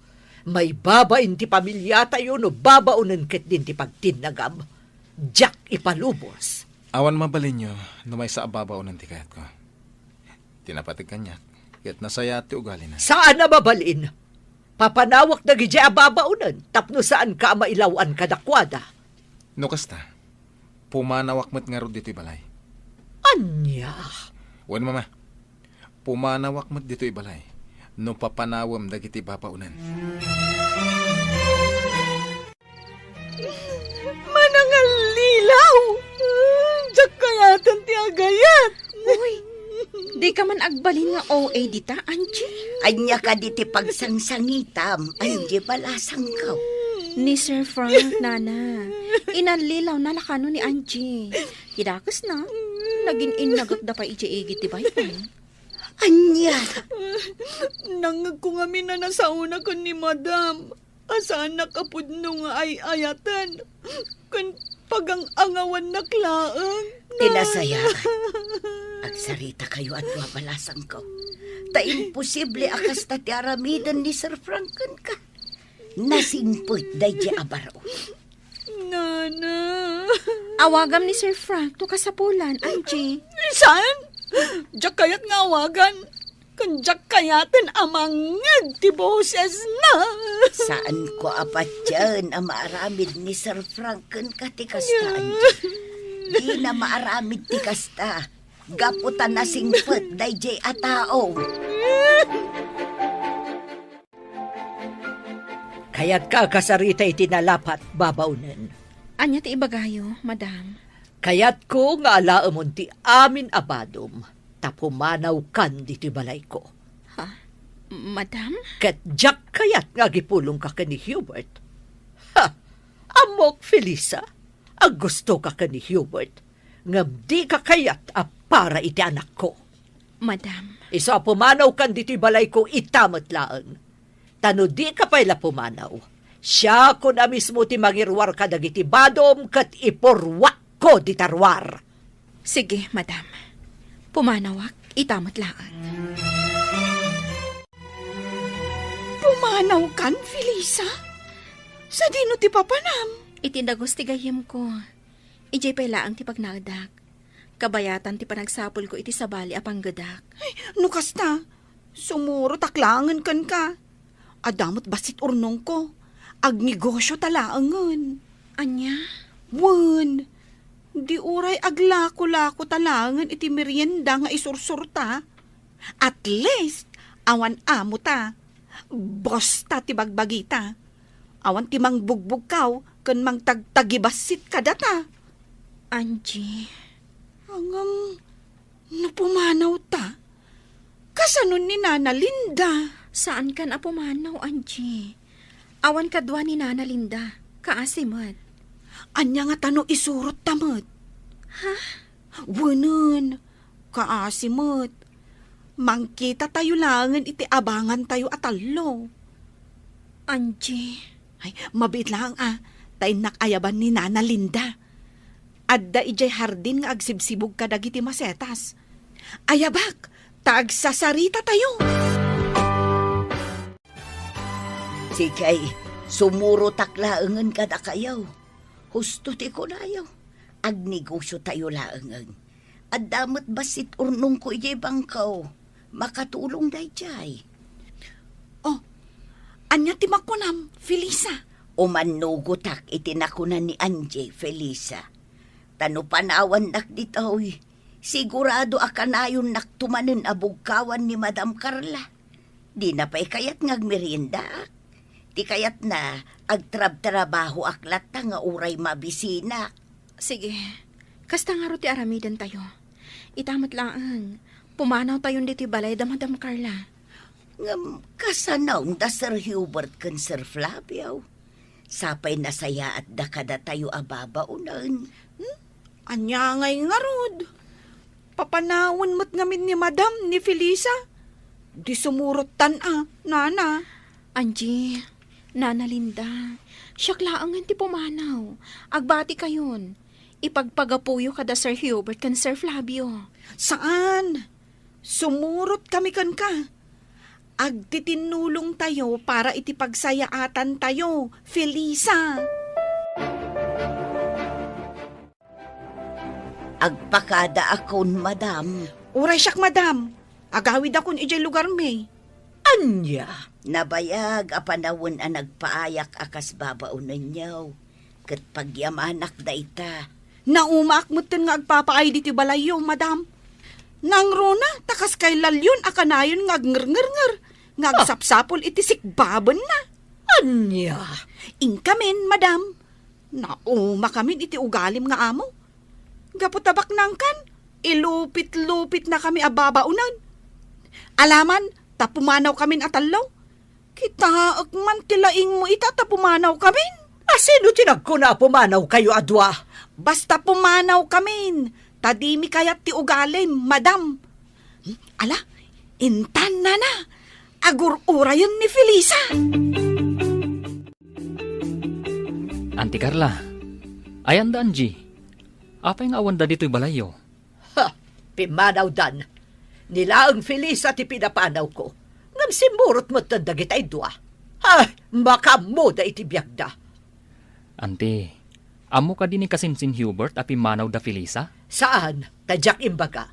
Maibabain ti pamiliatayo no babaonen ketdin ti pagtinnagam. Diak ipalubos. Awan mabalinyo no maysa a babaonen ti kayatko. Ti napateg kaniak, ket nasayaat ti ugalina. Saan a mabalin. Papanawak dagidiay a babaonen tapno saanka a mailaw-an kadakuada. No kasta, pumanawak met ngarud ditoy balay. Ania? Wen, Mama. Pumanawak met ditoy balay no papanawem dagiti babaonen. Manangallilaw! Diak kayaten ti agayat! Uy, dika man agbalin nga O A dita, Angie? Ania kadi ti pagsangsangitam, Angie Balasangko? Ni Sir Frank, Nana. Inallilawna la kano ni Angie. Ti dakesna, nagin-innagekda pay idiay igid ti baybay. Ania? Nangngegko ngamin a nasaona ken ni Madam. A saannak a pudno nga ay-ayaten ken pagang-angawannak laeng. Ti nasayaat, agsaritakayo a dua, Balasangko. Ta imposible a kasta ti aramiden ni Sir Frank kenka. Nasingpet daydiay a baro. Nana. Awagam ni Sir Frank no kasapulan, Angie. Saan? Diak kayat nga awagan. Ken diak kayaten a mangngeg ti bosesna. Saanko a patien a maaramid ni Sir Frank kenka ti kasta, Angie. Dina maaramid ti kasta. Gapu ta nasingpet daydiay a tao. Kayatka a kasarita iti nalapat, babaonen. Ania ti ibagayo, Madam? Kayatko nga alaemon ti amin a badom, ta pumanawkan ditoy balayko. Ha? Madam? Ket diak kayat nga agipulongka ken ni Hubert. Ha! Ammok, Felisa, a gustoka ken ni Hubert, ngem dika kayat a para iti anakko. Madam. Isu a pumanawkan ditoy balayko ita met laeng. Ta no dika pay la pumanaw, siakon a mismo ti mangiruar kadagiti badom ket ipurruakko dita ruar. Sige, Madam. Pumanawak ita met laeng. Pumanawkan, Felisa? Sadino ti papanam? Iti dagus ti gayyemko. Idiay pay laeng ti pagnaedak. Kabayatan ti panagsapulko iti sabali a panggedak. Ay, no kasta, sumurotak laengen kenka. Adda met bassit urnongko. Agnegosio ta laengen. Ania? Wen, di uray aglako-lako ta laengen iti merienda nga isursurta. At least, awan amo ta. Boss ta ti bagbagita. Awan ti mangbugbugkaw ken mangtagtagibassit kadata. Angie. Ngem, no pumanaw ta, kasano ni Nana Linda? Saankan a pumanaw, Angie. Awan kadua ni Nana Linda. Kaasi met. Ania ngata no isurot ta met? Ha? Wenen, kaasi met. Mangkitatayo laengen iti abangantayo a tallo. Angie. Ay, mabiit laeng a. ta innak ayaban ni Nana Linda. Adda idiay hardin nga agsibsibug kadagiti masetas. Ayabak, ta agsasaritatayo. Sige, sumurotak laengen kadakayo. Husto ti kunayo. Agnegosiotayo laengen. Adda met bassit urnongko idiay bangko. Makatulong daydiay. Oh, ania ti makunam, Felisa? Umannugotak iti nakuna ni Angie, Felisa. Ta no panawannak ditoy, sigurado a kanayonnakto manen a bugkawan ni Madam Carla. Dina pay kayat nga agmeriendaak. Ti kayatna, agtrabtrabahoak latta nga uray mabisinak. Sige, kasta ngarud ti aramidentayo. Ita met laeng, pumanawtayon ditoy balay da Madam Carla. Ngem kasano da Sir Hubert ken Sir Flavio? Sapay nasayaatda kadatayo a babaonen. Hmm? Ania ngay ngarud? Papanawen met ngamin ni Madam ni Felisa? Di sumurottan a, Nana. Angie, Nana Linda, siak laengen ti pumanaw. Agbatikayon. Ipagpagapuyo kada Sir Hubert ken Sir Flavio. Saan? Sumurot kami kenka. Agtitinnulongtayo para iti pagsayaatantayo, Felisa. Agpakadaakon, Madam. Uray siak, Madam. Agawidakon idiay lugarmi. Ania? Nabayag a panawen a nagpaayak a kas babaonenyo. Ket pagyamanak dayta. Naumaak metten nga agpapaay ditoy balayyo, Madam. Nangruna, ta kas kay Lalyon a kanayon nga agngerngernger, nga Ah. agsapsapol iti sikbabenna. Ania? Inkamin, Madam. Naumakamin iti ugalim nga amo. Gapu ta baknangkan, ilupit-lupitnakami a babaonen. Alaman, ta pumanawkamin a tallo. Kitaek man ti laingmo ita ta pumanawkamin. A sino ti nagkuna a pumanawkayo a dua? Basta pumanawkamin, ta dimi kayat ti ugalim, Madam. Hmm, ala, intan, Nana, agur-urayen ni Felisa. Auntie Carla, ayan da Angie? Apay nga awanda ditoy balayyo? Ha! Pimmanawdan. Ni laeng Felisa ti pinapanawko. Ngem simmurot metten dagitay dua. Ha! Makaammoda iti biagda. Auntie, ammo kadi ni kasinsin Hubert a pimmanaw da Felisa? Saan, ta diak imbaga.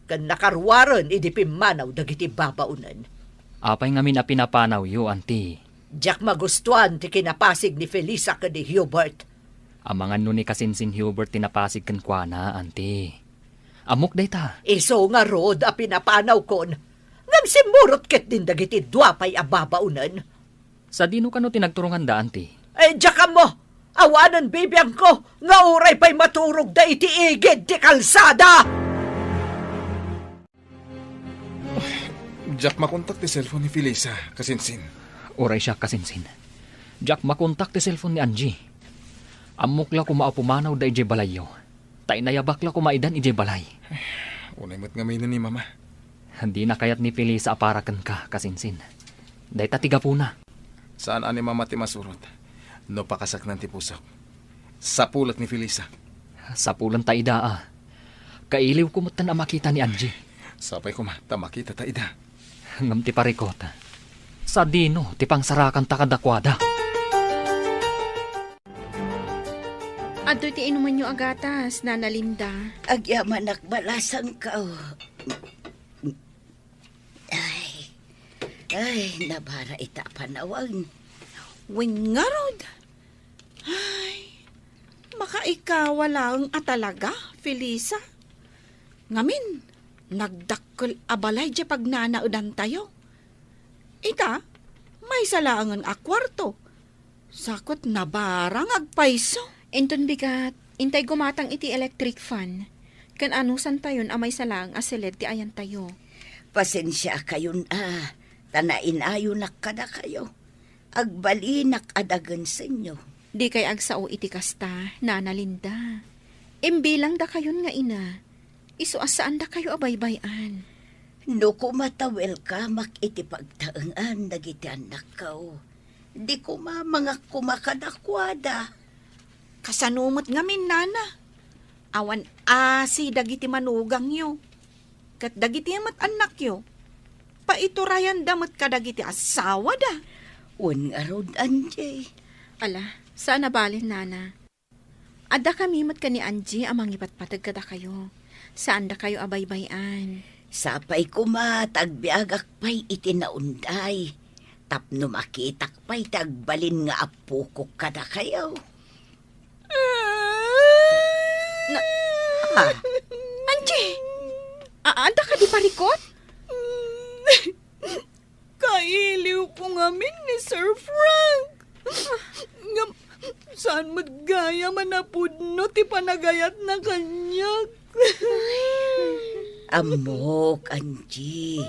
Ken nakaruaren idi pimmanaw dagiti babaonen. Apay ngamin a pinapanawyo, Auntie? Diak magustuan ti kinapasig ni Felisa ken ni Hubert. Amangan no ni kasinsin Hubert ti napasig kenkuana, Auntie. Ammok dayta. Isu ngarud a pinapanawkon, ngem simmurot ketdin dagiti dua pay a babaonen. Sadino kano ti nagturonganda, Auntie? Eh, diak ammo. Awanen bibiangko nga uray pay maturogda iti igid ti kalsada. Diak makontak ti cellphone ni Felisa, kasinsin. Uray siak, kasinsin. Diak makontak ti cellphone ni Angie. Ammok la koma a pumanawda idiay balayyo. Ta inayabak la koma idan idiay balay. Unay met ngamin ni Mama. Dina kayat ni Felisa a para kenka, kasinsin. Dayta ti gapuna. Saan a ni Mama ti masurot no pakasaknan ti pusok. Sapulet ni Felisa. Sapulen ta ida, a. Kailiwko metten a makita ni Angie. Sapay koma ta makita ta ida. Ngem ti parikot, sadino ti pangsarakanta kadakuada? Adtoy ti inumanyo a gatas, Nana Linda. Agyamanak balasangko. Ay. Ay, nabara ita a panawen. Wen ngarud. Ay, makaikawa laeng a talaga, Felisa. Ngamin, nagdakkel a balay diay pagnanaedantayo. Ita, maysa laengen a kuarto. Sa ket nabara nga agpayso. Inton bigat, intay gumatang iti electric fan. Ken anusantayon a maysa laeng a siled ti ayantayo. Pasensiakayon a, ta nainayonak kadakayo. Agbalinak a dagensenyo. Dikay agsao iti kasta, Nana Linda. Imbilang dakayon nga ina, isu a saan dakayo a baybay-an. No koma ta welcomeak iti pagtaengan dagiti annakko, Di kumamangak koma kadakuada. Kasano met ngamin, nana? Awan asi dagiti manugangyo. Ket dagiti met annakyo, paiturayanda met kadagiti asawada. Wen ngarud, Angie. Ala, saan a bale, nana. Adda kami met ken ni Angie a mangipatpateg kadakayo. Saandakayo a baybay-an. Sapay koma ta agbiagak pay iti naunday, tapno makitak pay ti agbalin nga appokok kadakayo. Na, ah, Angie! A-, adda kadi parikut? Kailiwko ngamin ni Sir Frank. Ngem, saan met gayam a napudno ti panagayatna kaniak. Ammok, Angie.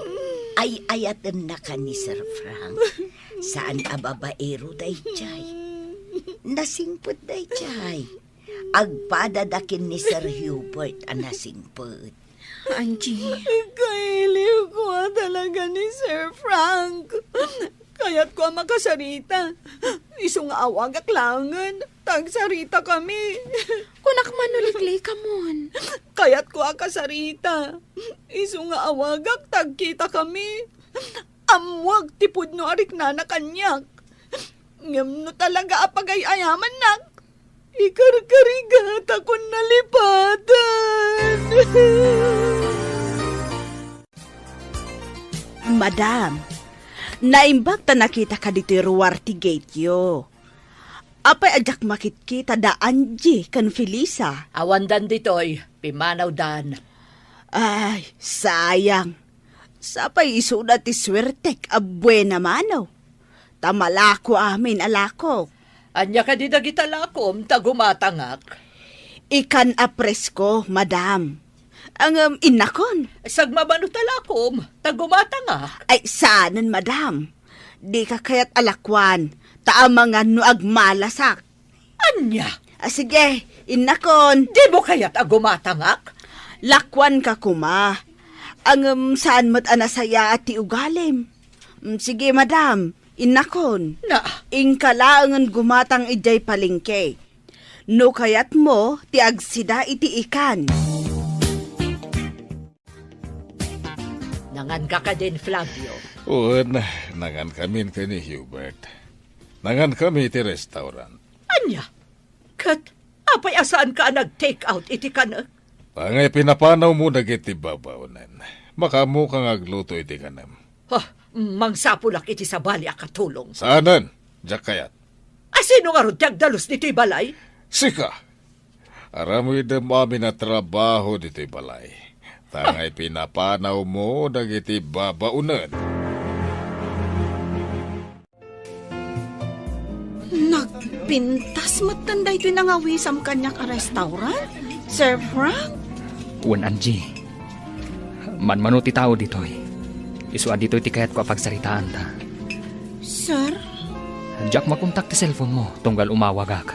Ay-ayatennaka ni Sir Frank. Saan a babaero daydiay. Nasingpet daydiay. Agpadada ken ni Sir Hubert a nasingpet. Angie. Kailiwko a talaga ni Sir Frank. Kayatko a makasarita. Isu nga awagak laengen, ta agsaritakami. Kunak man no liklikamon. Kayatko a kasarita. Isu nga awagak, ta agkitakami. Ammoak ti pudno a riknana kaniak. Ngem no talaga a pagay-ayamannak, ikarkarigatakon nalipatan. Madam, naimbag ta nakitaka ditoy ruar ti gateyo. Apay a diak makitkita da Angie ken Felisa? Awandan ditoy, pimmanawdan. Ay, sayang. Sapay isuda ti suertek a buena mano. Ta malako amin a lakok. Ania kadi dagita lakom ta gumatangak? Ikan a presko, madam. Ngem, innakon. Sagmamano ta lakom ta gumatangak? Ay, saanen, madam. Dika kayat a lakuan, ta amangan no agmalasak. Ania? Ah, sige, innakon. Dimo kayat a gumatangak? Lakuanka koma. Ngem, saan met a nasayaat ti ugalim. Mm, sige, madam, innakon. Na? Inka laengen gumatang idiay palengke. No kayatmo ti agsida iti ikan. Nanganka kadin, Flavio? Wen, nangankamin ken ni Hubert. Nangankami iti restaurant. Ania? Ket apay a saanka a nag-take out iti kanek? Angay pinapanawmo dagiti babaonen. Makaamoka nga agluto iti kanem. Ah, mangsapulak iti sabali a katulong. Saanen, diak kayat. A sino ngarud ti agdalus ditoy balay? Sika. Aramidem amin a trabaho ditoy balay. Ta angay pinapanawmo dagiti babaonen. Nagpintas metten daytoy nangawisam kaniak a restaurant, Sir Frank? Wen, Angie. Manmano ti tao ditoy. Isu a ditoy ti kayatko a pagsaritaanta. Sir? Diak makontak ti cellphone mo tunggal umawagak.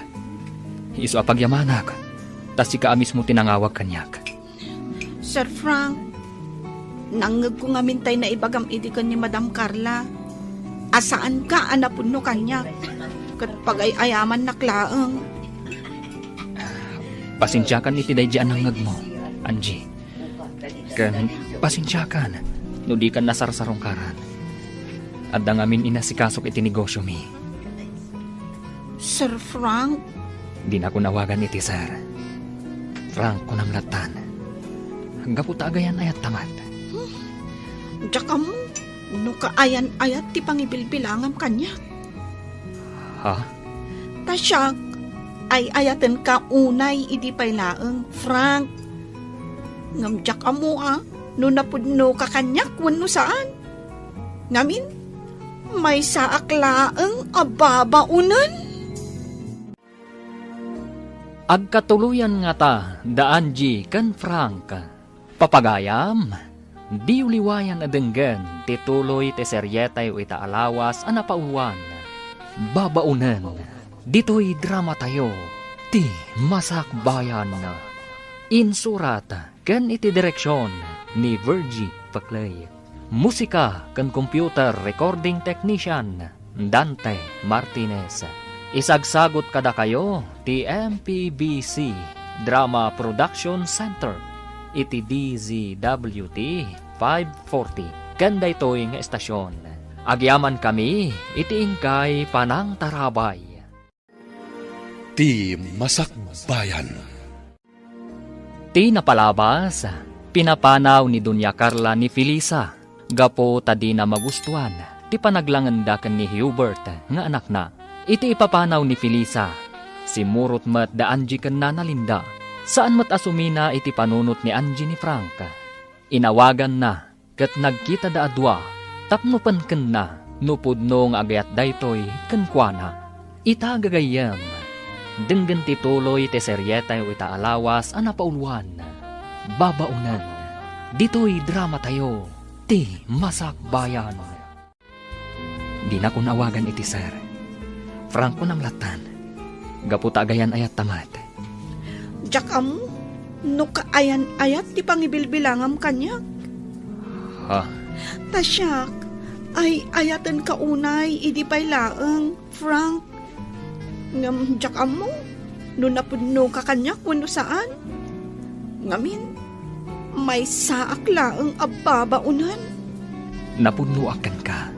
Isu a pagyamanak, ta sika a mismo ti nangawag kaniak. Sir Frank, nangngegko ngamin tay naibagam idi ken ni Madam Carla a saanka a napudno kaniak, ket pagay-ayamannak laeng. Pasensiakan iti daydi a nangngegmo, Angie. Ken pasensiakan no dikan nasarsarungkaran. Adda ngamin inasikasok iti negosyomi. Sir Frank? Dinakon awagan iti sir. Frank, kunam lattan. Gapu ta agayan-ayatta met. Hmm. Diak ammo no kaayan-ayat ti pangibilbilangam kaniak. Ha? Ta siak, ay-ayatenka unay idi pay laeng, Frank. Ngem diak ammo a no napudnoka kaniak wenno saan. Ngamin, maysaak laeng a babaonen. Agkatuloyan ngata da Angie ken Frank. Papagayam, diyo liwayan a denggen ti tuloy ti serietayo ita a lawas a napauluan, Babaonen, ditoy dramatayo, ti Masakbayan. Insurat ken iti direksion ni Virgie Paclay. Musika ken computer recording technician, Dante Martinez. Isagsagut kadakayo ti M P B C Drama Production Center iti D Z W T five forty. Ken daytoy nga estasion, agyamankami iti inkay panangtarabay. Ti Masakbayan. Ti napalabas, pinapanaw ni Doña Carla ni Felisa gapu ta dina magustuan ti panaglangenda ken ni Hubert nga anakna. Iti ipapanaw ni Felisa, simmurot met da Angie ken Nana Linda. Saan met a sumina iti panunot ni Angie ni Frank. Inawaganna ket nagkitada a dua tapno penkenna no pudno nga agayat daytoy kenkuana. Ita, gagayyem, denggen ti tuloy ti serietayo ita a lawas a napauluan, Babaonen. Ditoy dramatayo, Ti Masakbayan. Dinakon awagan iti sir. Frank, kunam lattan. Gapu ta agayan-ayatta met. Diak ammo no kaayan-ayat ti pangibilbilangam kaniak. Ha? Ta siak, ay-ayatenka unay idi pay laeng, Frank. Ngem diak ammo no napudnoka kaniak wenno saan. Ngamin, maysaak laeng a babaonen. Napudnoak kenka.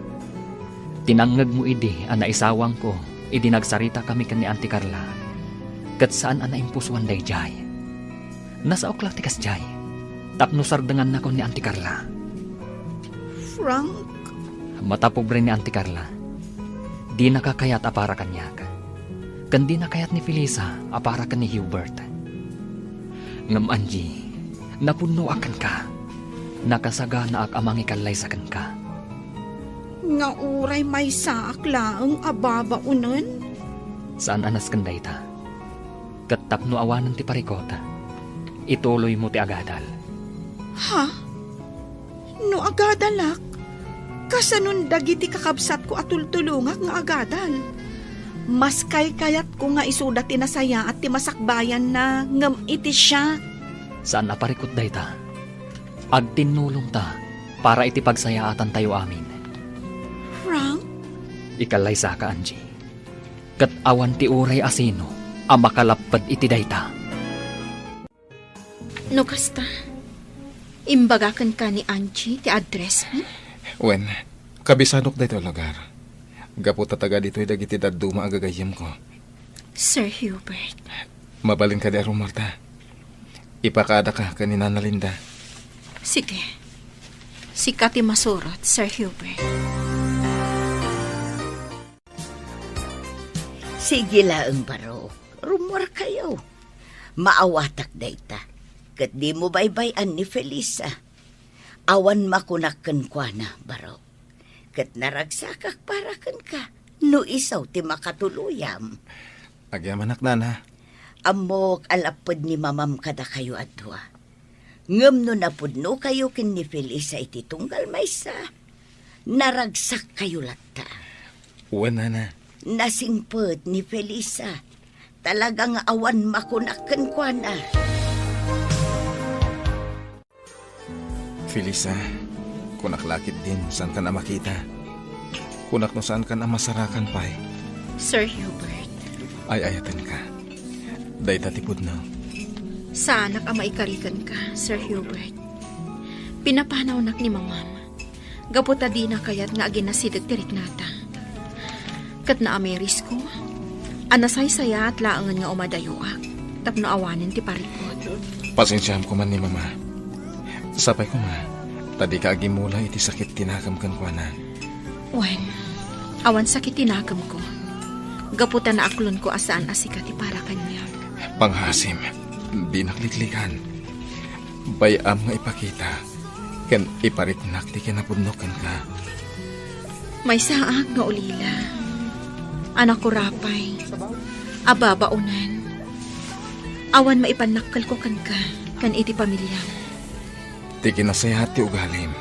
Tinangngegmo idi a naisawangko idi nagsaritakami ken ni Auntie Carla. Ket saan a naimpusoan daydiay. Nasaok la ti kasdiay, tapno sardengannakon ni Auntie Carla. Frank? Mata pobre ni Auntie Carla. Dinaka kayat a para kaniak. Ken dina kayat ni Felisa a para ken ni Hubert. Ngem Angie, napudnoak kenka. Nakasaganaak a mangikallaysa kenka. Nga uray maysaak laeng a babaonen? Saan a nasken dayta. Ket tapno awanen ti parikut, ituloymo ti agadal. Ha? No agadalak, kasanon dagiti kakabsatko a tultulongak nga agadal? Mas kaykayatko nga isuda ti nasayaat ti masakbayanna ngem iti siak. Saan a parikut dayta. Agtinnulongta para iti pagsayaatantayo amin. Frank? Ikallaysaka, Angie. Ket awan ti uray a sino a makalapped iti dayta. No kasta, imbaga kenka ni Angie ti addressmo? Wen, kabisanok daytoy a lugar. Gapu ta taga ditoy dagiti dadduma a gagayyemko. Sir Hubert. Mabalin kadi a rummuarta? Ipakaadaka ken ni Nana Linda. Sige. Sika ti masurot, Sir Hubert. Sige laeng, Barok. Rummuarkayo. Maawatak dayta. Ket dimo baybay-an ni Felisa. Awan makunak kenkuana, Barok. Ket naragsakak para kenka no isu ti makatuluyam. Agyamanak, Nana. Ammok a lapped ni Mamam kadakayo a dua. Ngem no napudnokayo ken ni Felisa iti tunggal maysa, naragsakkayo latta. Wen, Nana. Nasingpet ni Felisa. Talaga nga awan makunak kenkuana. Felisa, kunak la ketdin, saankan a makita. Kunak no saankan a masarakan pay. Sir Hubert. Ay-ayatenka. Dayta ti pudno. Saanak a maikari kenka, Sir Hubert. Pinapanawnak ni Mamam. Gapu ta dina kayat nga aginasideg ti riknata. Ket naamirisko a nasaysayaat laengen nga umadayoak tapno awanen ti parikut. Pasensiaam koma ni Mama. Sapay koma ta dika agimula iti sakit ti nakem kenkuana. Wen, awan sakit ti nakemko. Gapu ta naaklonko a saan a sika ti para kaniak. Panghasim, dinak liklikan. Bay-am nga ipakita ken ipariknak ti kinapudno kenka. Maysaak nga ulila. Anak ko, apay, a babaonen. Awan maipannakkelko kenka ken iti pamiliam. Ti kinasayaat ti ugalim.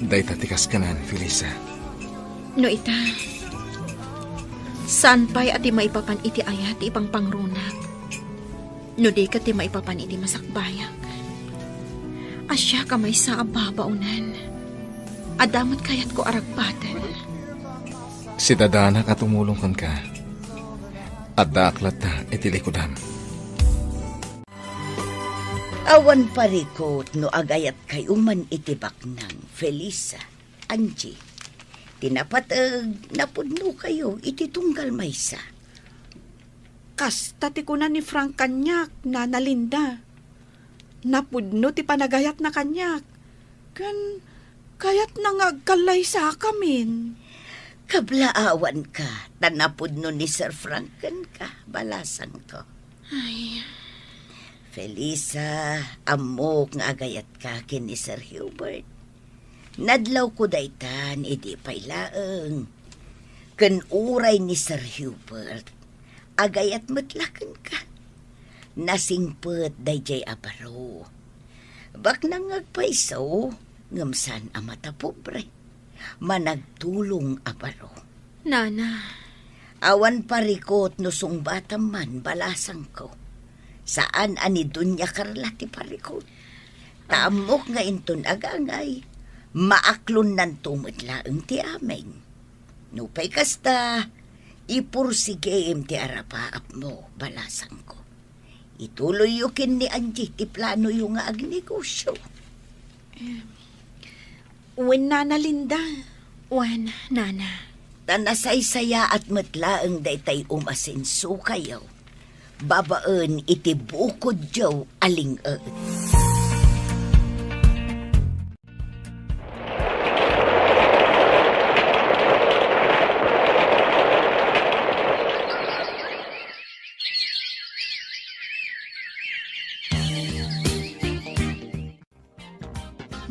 Dayta ti kaskanaen, Felisa. No ita, saan pay a ti maipapan iti ayat ti ipangpangrunak? No di ket ti maipapan iti masakbayak. A siak a maysa a babaonen. Adda met kayatko a ragpaten. Sidadanak a tumulong kenka. Addaak latta iti likudam. Awan parikut no agayatkayo man iti baknang, Felisa, Angie. Ti napateg, napudnokayo iti tunggal maysa. Kasta ti kuna ni Frank kaniak, Nana Linda. Napudno ti panagayatna kaniak. Ken kayatna nga agkallaysakamin. Kablaawanka, ta napudno ni Sir Frank kenka, balasangko. Ay. Felisa, ammok nga agayatka ken ni Sir Hubert. Nadlawko daytan idi pay laeng. Ken uray ni Sir Hubert, agayat met la kenka. Nasingpet daydiay a baro. Baknang nga agpayso, ngem saan a matapobre. Managtulong a baro. Nana. Awan parikut no sungbatam man, balasangko. Saan a ni Doña Carla ti parikut. Ta ammok nga inton agangay, maaklonnanto met laeng ti amin. Nupay kasta, ipursigim ti arapaapmo, balasangko. Ituloyyo ken ni Angie ti planoyo nga agnegosio. Em, wen, Nana Linda. Wen, Nana. Ta nasaysayaat met laeng daytay umasensokayo babaen iti bukodyo a ling-et.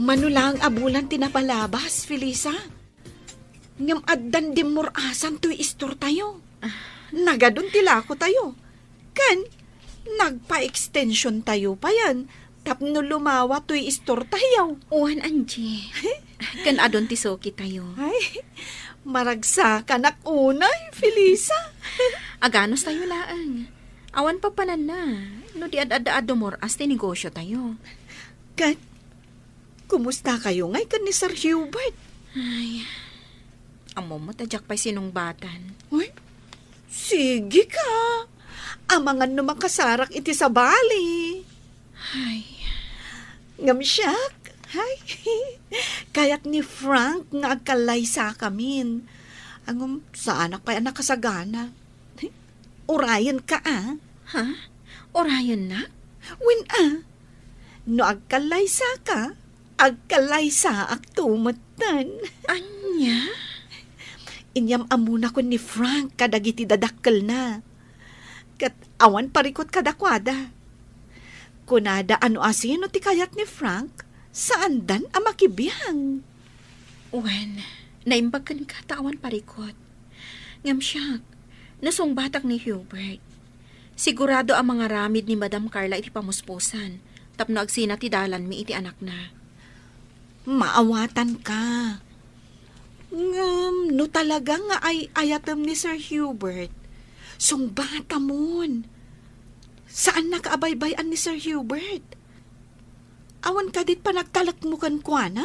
Mano laeng a bulan ti napalabas, Felisa. Ngem addan dimmur-asan toy istortayo. Ah. Nagadun ti lakotayo. Ken nagpa-extensiontayo payen tapno lumawa toy istortayo. Wen, Angie. Ken adun ti sukitayo. Ay, maragsakanak unay, Felisa. Aganustayo laeng. Awan papananna no di ad-adda a dumur-as ti negosiotayo. Ken, kumustakayo ngay ken ni Sir Hubert? Ay, ammom met a diak pay sinungbatan. Uy, sige ka. Amangan no makasarak iti sabali. Ay. Ngem siak, ay, kayat ni Frank nga agkallaysakamin. Ngem saanak pay a nakasagana. Urayenka, a. Ha? Urayennak? Wen, a. No agkallaysaka, agkallaysaakto metten. Ania? Inyam-ammona ken ni Frank kadagiti dadakkelna. Ket awan parikut kadakuada. Kunada a no asino ti kayat ni Frank, saandan a makibiang. Wen, naimbag kenka ta awan parikut. Ngem siak, nasungbatak ni Hubert. Sigurado a mangaramid ni Madam Carla iti pamuspusan tapno agsina ti dalanmi iti anakna. Maawatanka. Ngem no talaga nga ay-ayatem ni Sir Hubert, sungbatamon. Saannaka a baybay-an ni Sir Hubert. Awan kadi panagtalekmo kenkuana?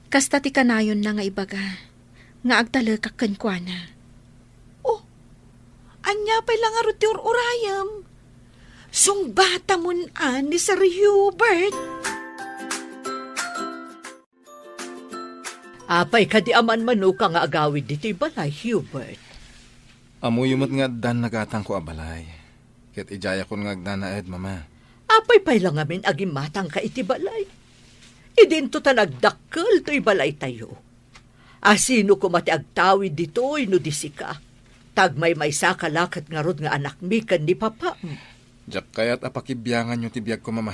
Kasta ti kanayonna nga ibaga nga agtalekak kenkuana. Oh, ania pay la ngarud ti ur-urayem? Sungbatamon a ni Sir Hubert. Apay kadi a manmanoka nga agawid ditoy balay, Hubert? Ammoyo met nga addan nagatangko a balay. Ket idiayakon nga agnanaed, Mama. Apay pay la ngamin a gimmatangka iti balay? Idinto ta nagdakkel toy balaytayo. Asino koma ti agtawid ditoy no di sika? Ta agmaymaysaka la ket ngarud nga anakmi ken ni papam. Diak kayat a pakibianganyo ti biagko, Mama.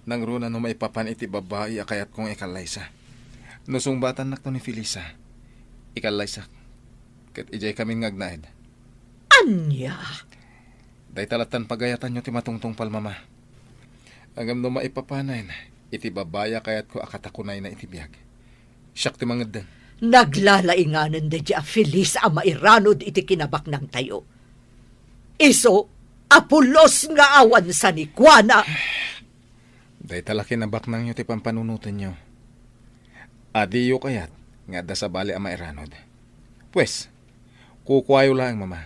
Nangruna no maipapan iti babai a kayatko nga ikallaysa. No sungbatannakto ni Felisa, ikallaysak. Ket idiay kamin nga agnaed. Ania? Dayta lattan pagayatanyo ti matungtungpal, Mama. Ngem no maipapanen iti babai a kayatko a katakunayna iti biag, siak ti mangeddeng. Naglalainganen daydi a Felisa a mairanod iti kinabaknangtayo. Isu a pulos nga awan sanikuana. Dayta la kinabaknangyo ti pampanunotenyo. Adiyo kayat nga adda sabali a mairanod. Pues, Kukuayo laeng, Mama.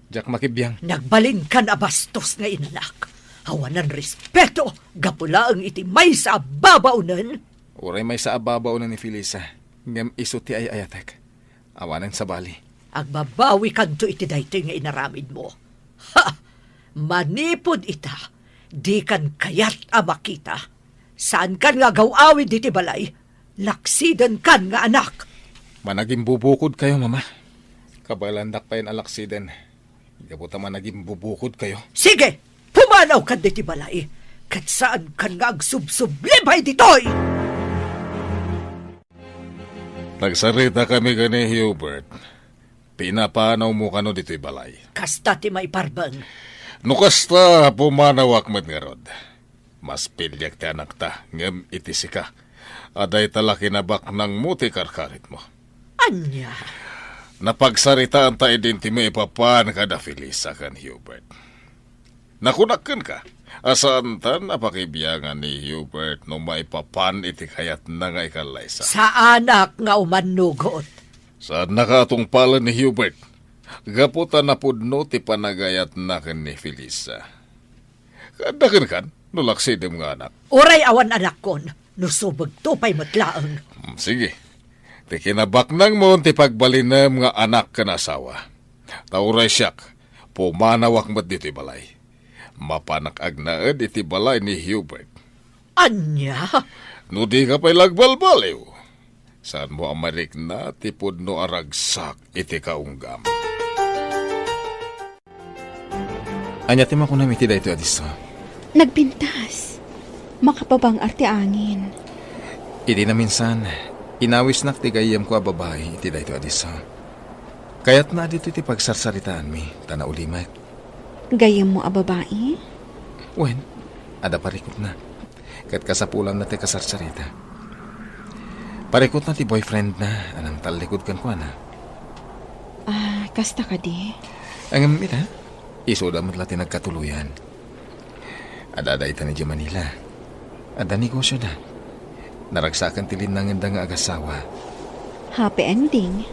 Diak makibiang. Nagbalinkan a bastos nga inanak. Awanan respeto, gapu laeng iti maysa a babaonen. Uray maysa a babaonen ni Felisa, ngem isu ti ay-ayatek. Awanen sabali. Agbabawikanto iti daytoy nga inaramidmo. Ha! Manipud ita, dikan kayat a makita. Saankan nga agaw-awid iti balay. Laksidenkan nga anak. Managimbubukodkayo, Mama. Kabaelandak payen a laksiden. Gapu ta managimbubukodkayo. Sige! Pumanawkan ditoy balay. Ket saankan nga agsubsublibay ditoy! Nagsaritakami ken ni Hubert. Pinapanawmo kano ditoy balay. Kasta ti maiparbeng. No kasta, pumanawak met ngarud. Mas piliek ti anakta, ngem iti sika, a dayta la kinabaknangmo ti karkaritmo. Ania? Napagsaritaanta idin ti maipapan kada Felisa ken Hubert. Nakunak kenka, a saantan a pakibiangan ni Hubert no maipapan iti kayatna nga ikallaysa. Saanak nga umannugot. Saannaka a tungpalen ni Hubert, gapu ta napudno ti panagayatna ken ni Felisa. Kaadda kenkan no laksidem nga anak. Uray awan anakkon, no subegto pay met laeng. Hmm, sige. Ti kinabaknangmo ti pagbalinem nga anak ken asawa. Ta uray siak, pumanawak met ditoy balay. Mapanak agnaed iti balay ni Hubert. Ania? No dika pay lagbalbaliw, saanmo a marikna ti pudno a ragsak iti kaunggam. Ania ti makunam iti daytoy a disso? Nagpintas. Makapabang-ar ti angin. Idi naminsan, inawisnak ti gayyemko a babai iti daytoy a disso. Kayatna a ditoy ti pagsarsaritaanmi, ta naulimek. Gayyemmo a babai? Wen, adda parikutna. Ket kasapulanna ti kasarsarita. Parikutna ti boyfriendna a nangtallikud kenkuana. Ah, kasta kadi? Ngem ita, isuda met la ti nagkatuloyan. Adda dayta idiay Manila. Adda negosyoda. Naragsakan ti linnangenda nga agasawa. Happy ending.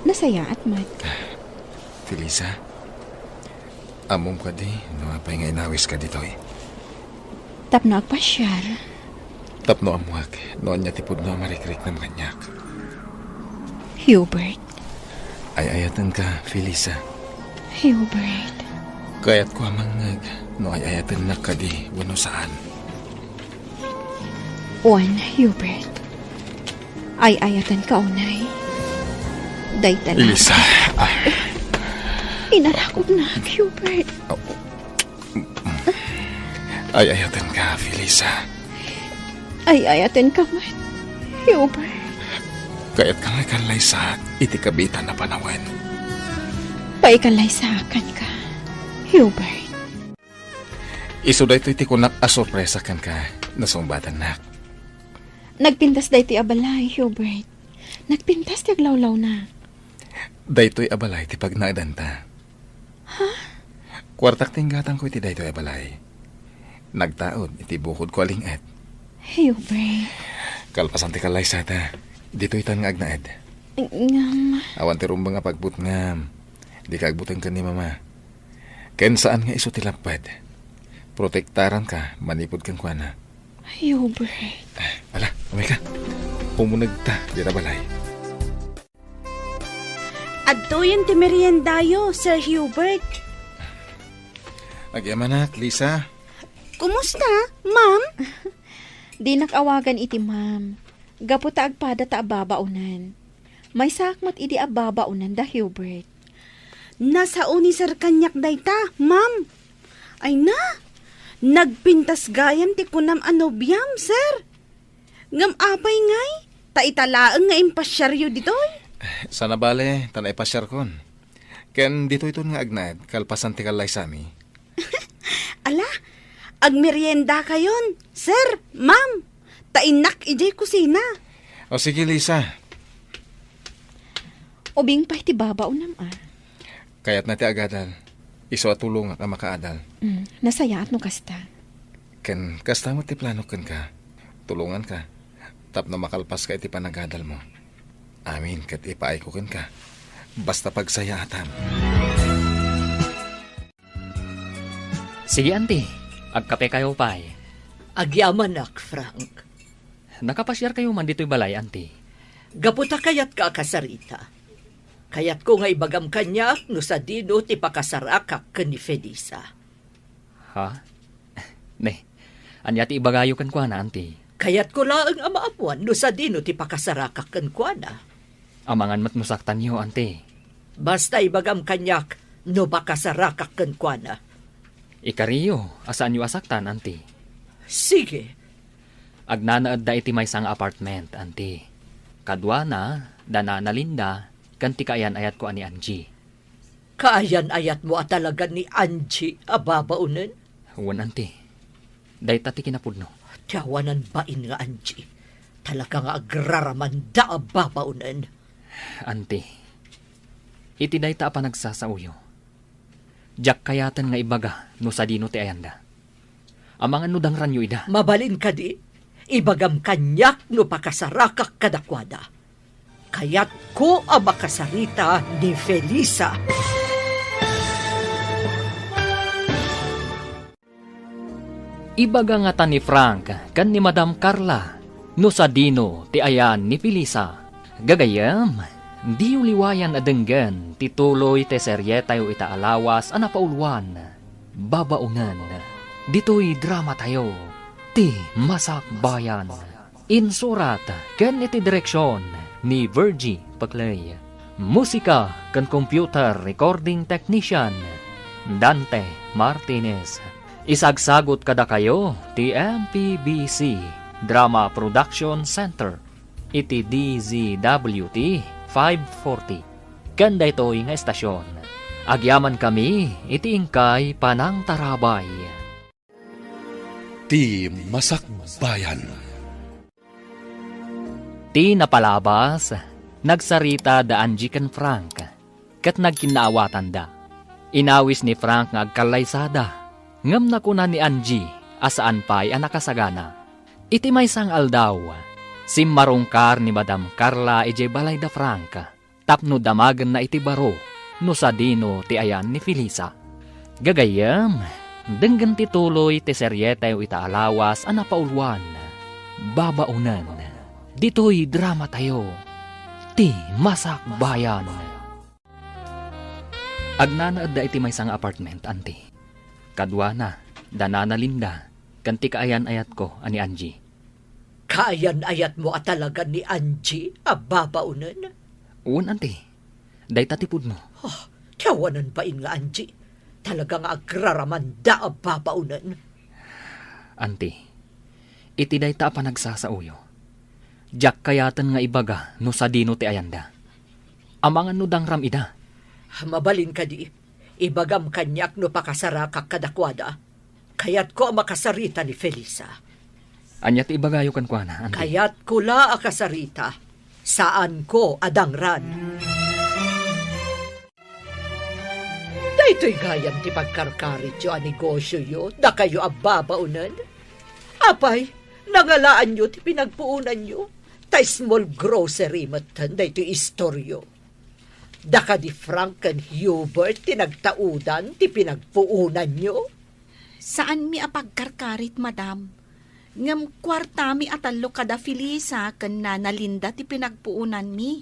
Nasayaat met. Felisa, ammom kadi no apay nga inawiska ditoy? Tapno agpasiar. Tapno ammuak no ania ti pudno a marikriknam kaniak. Hubert. Ay-ayatenka, Felisa. Hubert. Kayatko a mangngeg no ay-ayatennak kadi wenno saan. Wen, Hubert. Ay-ayatenka unay. Dayta la. Felisa. Ah. Inarakobnak, Hubert. Oh. Ay-ayatenka, Felisa. Ay-ayatenka met, Hubert. Kayatka nga ikallaysaak iti kabiitan a panawen. Paikallaysaak kenka, Hubert. Isu daytoy ti kunak a sorpresa kenka, nasungbatannak. Nagpintas daytoy a balay, Hubert. Nagpintas ti aglawlawna. Daytoy a balay ti pagnaedanta. Ha? Kuartak ti inggatangko iti daytoy a balay. Nagtaud iti bukodko a ling-et. Hubert. Kalpasan ti kallaysata, ditoytan nga agnaed. Ngem. Awan ti rumbeng a pagbutngam. Dika agbuteng ken ni Mama. Ken saan nga isu ti lapped. Protektaranka manipud kenkuana. Hubert. Ala, umay ka. Umunegta dita balay. Adtoyen ti meriendayo, Sir Hubert. Agyamanak, Lisa. Kumusta, ma'am? Dinak awagan iti ma'am. Gapu ta agpada ta ababaonan. Maysaak met idi ababaonan da Hubert. Nasao ni Sir kaniak dayta, ma'am. Ay na, nagpintas gayam ti kunam a nobiam, Sir. Ngem apay ngay, ta ita laeng nga impasiaryo ditoy? Sana bale, ta naipasiarkon. Ken ditoyton nga agnaed, kalpasan ti kallaysami. Ala, agmeriendakayon, sir, ma'am. Ta innak idiay kusina. O sige, Lisa. Ubing pay ti babaonam, a. Kayatna ti agadal. Isu a tulongak a makaadal. Mm, nasayaat no kasta. Ken kasta met ti planok kenka. Tulonganka tapno makalpaska iti panagadalmo. Amin ket ipaayko kenka. Basta pagsayaatam. Sige, Auntie. Agkapekayo pay. Agyamanak, Frank. Nakapasiarkayo man ditoy balay, Auntie? Gapu ta kayatka a kasarita. Kayatko nga ibagam kaniak no sadino ti pakasarakak ken ni Felisa. Ha? Ne, ania ti ibagayo kenkuana, Auntie? Kayatko laeng a maammuan no sadino ti pakasarakak kenkuana. Amangan met no saktanyo, Auntie. Basta ibagam kaniak no pakasarakak kenkuana. Ikariyo a saanyo a saktan, Auntie. Sige. Agnanaedda iti maysa nga apartment, Auntie. Kaduana, da Nana Linda, ken ti kaayan-ayatko a ni Angie. Kaayan-ayatmo a talaga ni Angie a babaonen? Wen, Auntie. Dayta ti kinapudno. Ti awanan bain nga Angie. Talaga nga agraramanda a babaonen. Auntie, iti dayta a panagsasaoyo, diak kayaten nga ibaga no sadino ti ayanda. Amangan no dangranyo ida. Mabalin kadi, ibagam kaniak no pakasarakak kadakuada. Kayatko a makasarita ni Felisa. Ibaga ngata ni Frank ken ni Madam Carla no sadino ti ayan ni Felisa. Gagayyem, diyo liwayan a denggen ti tuloy ti serietayo ita a lawas a napauluan, Babaonen, ditoy dramatayo, Ti Masakbayan. Insurat ken iti direksion ni Virgie Paclay. Musika ken computer recording technician, Dante Martinez. Isagsagut kadakayo ti M P B C Drama Production Center iti D Z W T five forty ken daytoy nga estasion. Agyamankami iti inkay panangtarabay. Ti Masakbayan. Ti napalabas, nagsarita da Angie ken Frank, ket nagkinnaawatanda. Inawis ni Frank nga agkallaysada, ngem nakuna ni Angie a saan pay a nakasagana. Iti maysa nga aldaw, simmarungkar ni Madam Carla idiay balay da Frank tapno damagenna iti baro no sadino ti ayan ni Felisa. Gagayyem, denggen ti tuloy ti serietayo ita a lawas a napauluan, Babaonen, ditoy dramatayo, Ti Masakbayan. Agnanaedda iti maysa nga apartment, Auntie. Kaduana, da Nana Linda, ken ti kaayan-ayatko a ni Angie. Kaayan-ayatmo a talaga ni Angie a babaonen? Wen, Auntie. Dayta ti pudno. Ah, ti awanan bain nga Angie. Talaga nga agraramanda a babaonen. Auntie, iti dayta a panagsasaoyo, diak kayaten nga ibaga no sadino ti ayanda. Amangan no dangram ida. Mabalin kadi, ibagam kaniak no pakasarakak kadakuada. Kayatko a makasarita ni Felisa. Ania ti ibagayo kenkuana, Auntie? Kayatko la a kasarita. Saanko a dangran. Daytoy gayam ti pagkarkarityo a negosioyo, dakayo a babaonen. Apay, nangalaanyo ti pinagpuonanyo, ta small grocery metten daytoy istoryo. Da kadi Frank ken Hubert ti nagtaudan ti pinagpuonanyo? Saanmi a pagkarkarit, madam. Ngem kuartami a tallo kada Felisa ken Nana Linda ti pinagpuonanmi.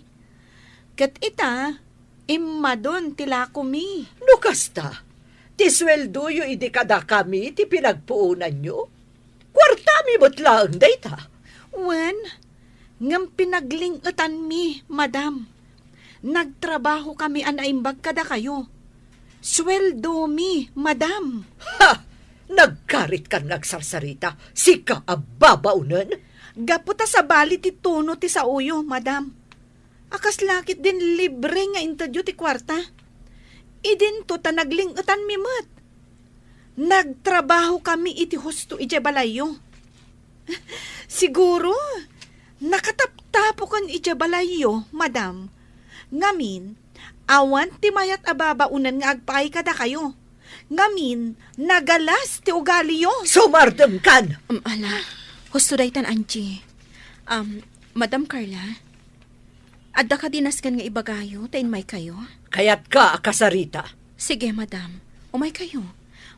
Ket ita, immadon ti lakomi. No kasta, ti sueldoyo idi kadakami ti pinagpuonanyo? Kuartami met laeng dayta. Wen, ngem pinagling-etanmi, madam. Nagtrabahokami a naimbag kadakayo. Sueldomi, madam. Ha! Nagkaritkan nga agsarsarita, sika a babaonen? Gapu ta sabali ti tono ti saoyo, madam. A kas la ketdin libre nga intedyo ti kuarta. Idinto ta nagling-etanmi met. Nagtrabahokami iti husto idiay balayyo. Siguro, nakataptapoken idiay balayyo, madam. Ngamin, awan ti mayat a babaonen nga agpaay kadakayo. Ngamin, nagalas ti ugaliyo. Sumardengkan! Um, ala, husto daytan, Angie. Um, Madam Carla, Adda kadi nasken nga ibagayo ta inmaykayo? Kayatka a kasarita? Sige, madam. Umaykayo.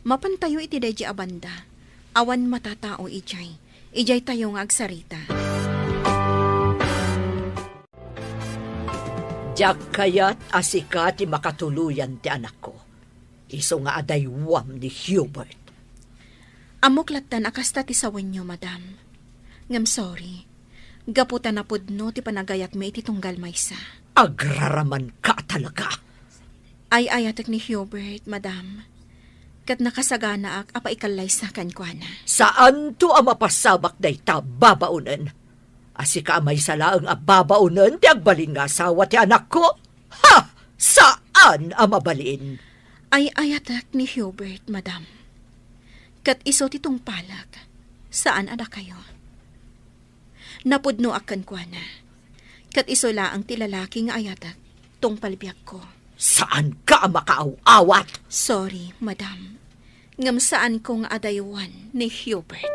Mapantayo iti daydi a banda. Awan matatao idiay. Idiaytayo nga agsarita. Diak kayat a sika ti makatuloyan ti anakko, isu nga adaywam ni Hubert. Ammok lattan a kasta ti sawenyo, madam. Ngem sorry, gapu ta napudno ti panagayatmi iti tunggal maysa. Agraramanka talaga. Ay-ayatek ni Hubert, madam. Ket nakasaganaak a paikallaysa kenkuana. Saanto a mapasabak dayta, babaonen. A sika a maysa laeng a babaonen ti agbalin nga asawa ti anakko? Ha! Saan a mabalin! Ay-ayatek ni Hubert, madam. Ket isu ti tungpalek, saan a dakayo. Napudnoak kenkuana. Ket isu laeng ti lalaki nga ayatek, tungpal biagko. Saanka a makaaw-awat! Sorry, madam. Ngem saanko nga adaywan ni Hubert.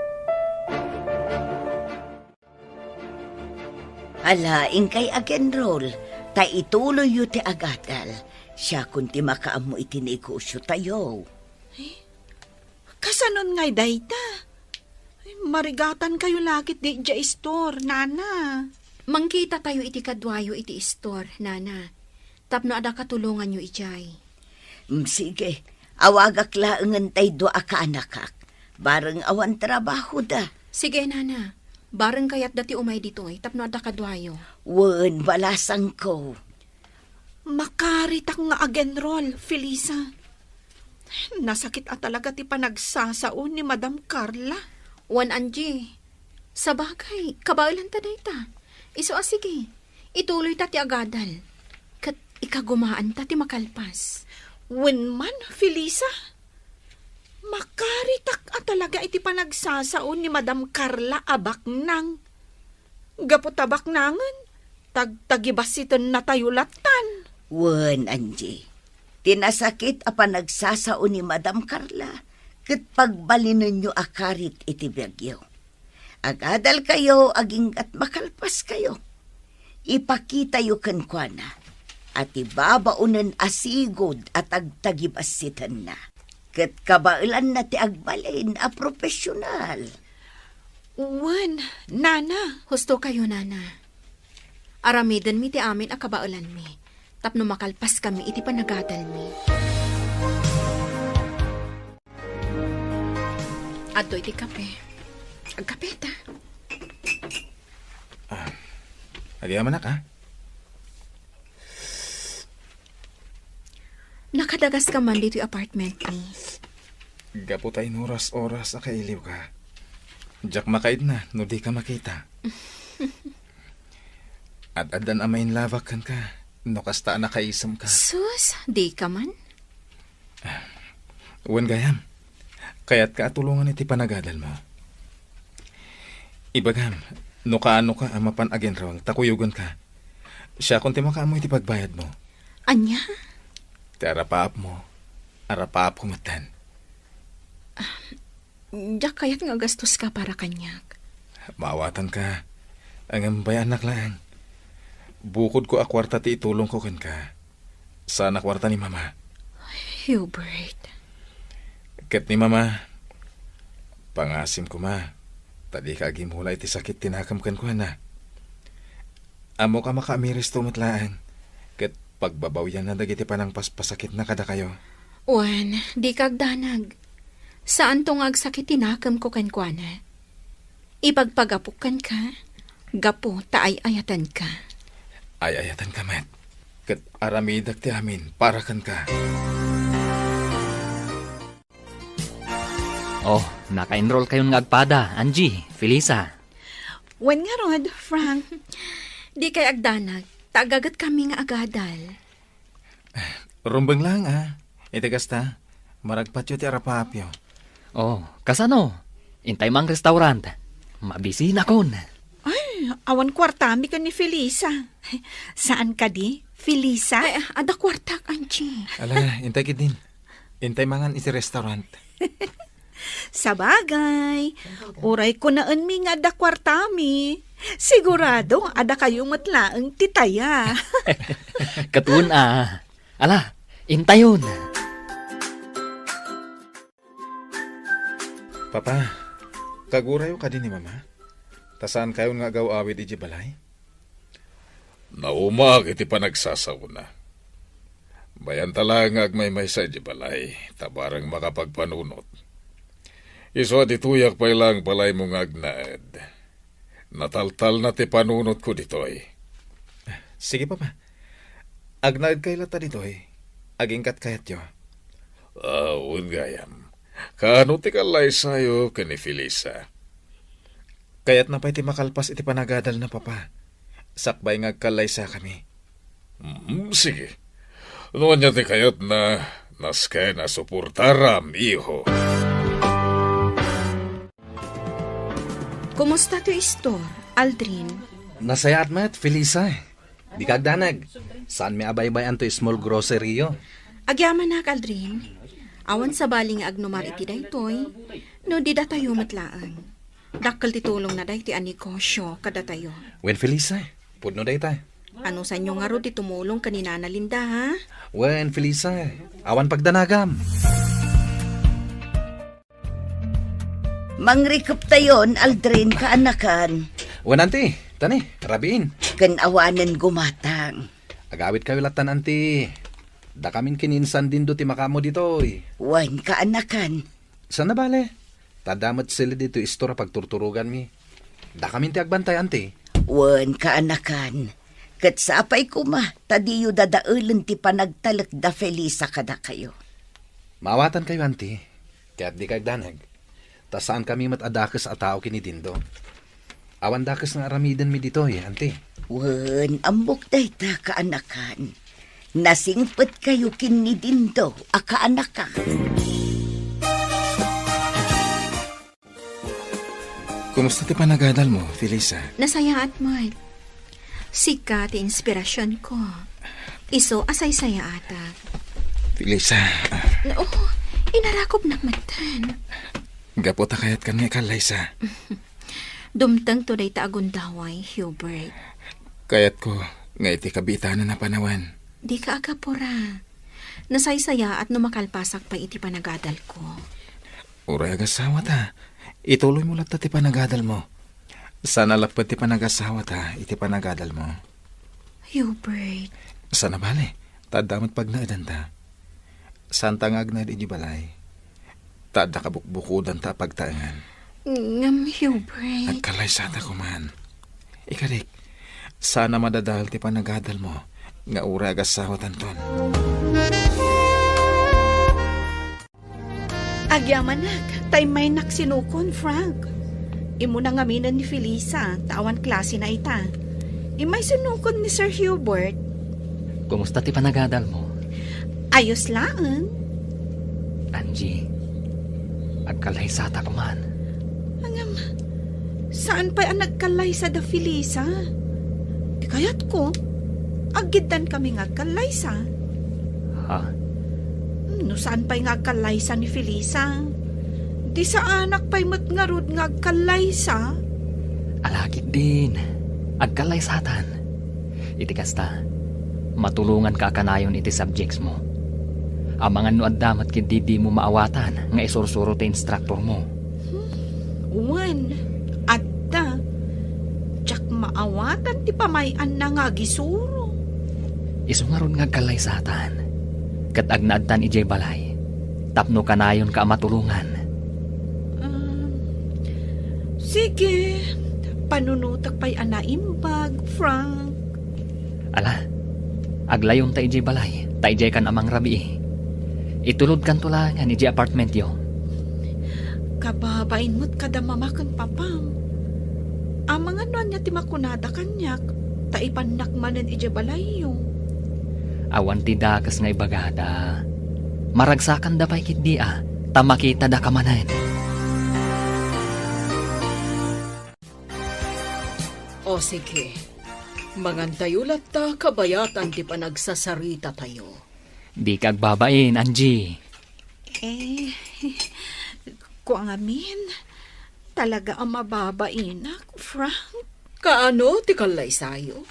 Ala, inkay ag-enroll, ta ituloyyo ti agadal. Siakon ti makaammo iti negosyotayo. Eh, kasanon ngay dayta? Ay, marigatankayo la ket diay store, nana. Mangkitatayo iti kaduayo iti store, nana. Tapno adda katulonganyo idiay. Mm, sige. Awagak laengen tay dua a kaanakak. Bareng awan trabahoda. Sige, nana. Bareng kayatda ti umay ditoy tapno adda kaduayo. Wen, balasangko. Makaritak nga ag-enroll, Felisa. Nasakit a talaga ti panagsasao ni Madam Carla. Wen, Angie. Sabagay, kabaelanta dayta. Isu a sige. Ituloyta ti agadal. Ket ikagumaanta ti makalpas. Wen man, Felisa, makaritak a talaga iti panagsasao ni Madam Carla a baknang. Gapu ta baknangen, tagtagibassitennatayo lattan. Wen, Angie, ti nasakit a panagsasao ni Madam Carla ket pagbalinenyo a karit iti biagyo. Agadalkayo aginggat makalpaskayo. Ipakitayo kenkuana a ti babaonen a sigud a tagtagibassitenna ket kabaelanna ti agbalin a profesional. Wen, nana. Husto kayo, nana. Aramidenmi ti amin a kabaelanmi tapno makalpaskami iti panagadalmi. Adto iti kape. Agkape ta. Ah, agyamanak, ah. Nakadagas ka man ditoy apartment mi. Gapu ta inuras-oras a kailiwka. Diak makaidna no dika makita. Ad-addan a mainlabak kenka no kasta a nakaisemka. Sus, dika man. Wen gayam, kayatka a tulongan iti panagadalmo. Ibagam, no kaanoka a mapan aginrong ta kuyogenka, siakon ti makaammo iti pagbayadmo. Ania? Ti arapaapmo, arapaapko metten. Diak kayat nga agastoska para kaniak. Maawatanka, ngem bay-annak laeng. Bukodko a kuarta ti itulongko kenka. Saan a kuarta ni Mama. Hubert. Ket ni Mama, pangasim koma, ta dika agimula iti sakit ti nakem kenkuana. Ammok a makaamiristo met laeng, ket pagbabawianna dagiti panangpaspasakitna kadakayo. Wen, dika agdanag. Saanto nga agsakit ti nakemko kenkuana. Ipagpagapok kenka, gapu ta ay-ayatenka. Ay-ayatenka met, ket aramidek ti amin para kenka. Oh, naka-enroll kayon nga agpada, Angie, Felisa. Wen ngarud, Frank. Dikay agdanag, ta agaget kami nga agadal. Rumbeng laeng, a. Iti kasta, maragpatyo ti arapaapyo. Oh, kasano? Intay mang restaurant. Mabisinakon. Ay, awan kuartami ken ni Felisa. Saan kadi, Felisa? Ay, adda kuartak, Angie. Ala, intay ketdin. Intay mangan iti restaurant. Sabagay, uray kunaenmi nga adda kuartami, sigurado a dakayo met laeng ti taya. Ket wen a. Ala, intayon. Papa, kagurayo kadi ni Mama? Ta saankayon nga agaw-awid idiay balay? Naumaak iti panagsasaona. Mayanta laeng nga agmaymaysa idiay balay, ta bareng makapagpanunot. Isu a ditoyak pay laeng balaymo nga agnaed. Nataltalna ti panunotko ditoy. Sige, Papa. Agnaedkay latta ditoy. Aginggat kayatyo. Ah, wen gayam. Kaano ti kallaysayo ken ni Felisa? Kayatna pay ti makalpas iti panagadalna, Papa. Sakbay nga agkallaysakami. Mm, sige. No ania ti kayatna, nasken a suportaram, iho. Kumusta ti istor, Aldrin? Nasayaat met, Felisa. Dika agdanag. Saanmi a baybay-an toy small grocery-yo. Agyamanak, Aldrin. Awan sabali nga agnumar iti daytoy, no di datayo met laeng. Dakkel ti tulongna daytoy a negosyo kadatayo. Wen, Felisa, pudno dayta. Anusanyo ngarud ti tumulong ken ni Nana Linda, ha? Wen, Felisa, awan pagdanagam. Mangrikeptayon, Aldrin, kaanakan. Wen, anti, tani, rabiin. Ken awanen gumatang. Agawidkayo lattan, anti. Dakamin ken ni Insan Dindo ti makaammo ditoy. Wen, kaanakan. Saan a bale? Ta adda met sila ditoy istor a pagturturoganmi. Dakamin ti agbantay, anti. Wen, kaanakan. Ket sapay koma, ta diyo dadaelen ti panagtalek da Felisa kadakayo. Maawatankayo, anti. Ket dika agdanag, ta saankami met a dakes a tao ken ni Dindo. Awan dakes nga aramidenmi ditoy, anti. Wen, ammok dayta, kaanakan. Nasingpetkayo ken ni Dindo a kaanakan. Kumusta ti panagadalmo, Felisa? Nasayaat met. Sika ti inspirasionko. Isu a saysayaatak. Felisa. Oo, inarakopnak metten. Gapu ta kayatkan nga ikallaysa. Dumtengto dayta a gundaway, Hubert. Kayatko nga iti kabiitanan a panawen. Dika agapura. Nasaysayaat no makalpasak pay iti panagadalko. Uray agasawata, ituloymo latta ti panagadalmo. Saan a lapped ti panagasawata iti panagadalmo. Hubert. Saan a bale, ta adda met pagnaedanta. Saanta nga agnaed idiay balay. Ta adda kabukbukodanta a pagtaengan. Ngem, Hubert. Agkalaysata koman. Ikarik, saan a madadael ti panagadalmo nga uray agasawatanton. Agyamanak, ta immaynak sinukon, Frank. Immuna ngaminen ni Felisa, ta awan klasena ita. Immay sinukon ni Sir Hubert. Kumusta ti panagadalmo? Ayos laeng. Angie, agkallaysata koman. Ngem, saan pay a nagkallaysa da Felisa? Ti kayatko, aggiddankami nga agkallaysa. Ha? No saan pay nga agkallaysa ni Felisa, di saanak pay met ngarud nga agkallaysa. Ala ketdin, agkallaysatan. Iti kasta, matulonganka a kanayon iti subjects mo. Amangan no adda met ketdi dimo maawatan nga isursuro ti instructor mo. Hmm, wen, adda. Diak maawatan ti pamay-anna nga agisuro. Isu ngarud nga agkallaysatan, ket agnaedtan idiay balay, tapno kanayonka a matulongan. Um, sige, panunotek pay a naimbag, Frank. Ala, aglayonta idiay balay, ta idiaykan a mangrabii. Itulodkanto laengen idiay apartmentyo. Kababain met kada mama ken papam. Amangan no ania ti makunada kaniak, ta ipannak manen idiay balayyo. Awan ti dakes nga ibagada. Maragsakanda pay ketdi a, ta makitada ka manen. O sige, mangantayo latta kabayatan ti panagsasarita tayo. Dika agbabain, Angie. Eh, Ko ngamin, talaga a mababainak, Frank. Kaano ti kallaysayo?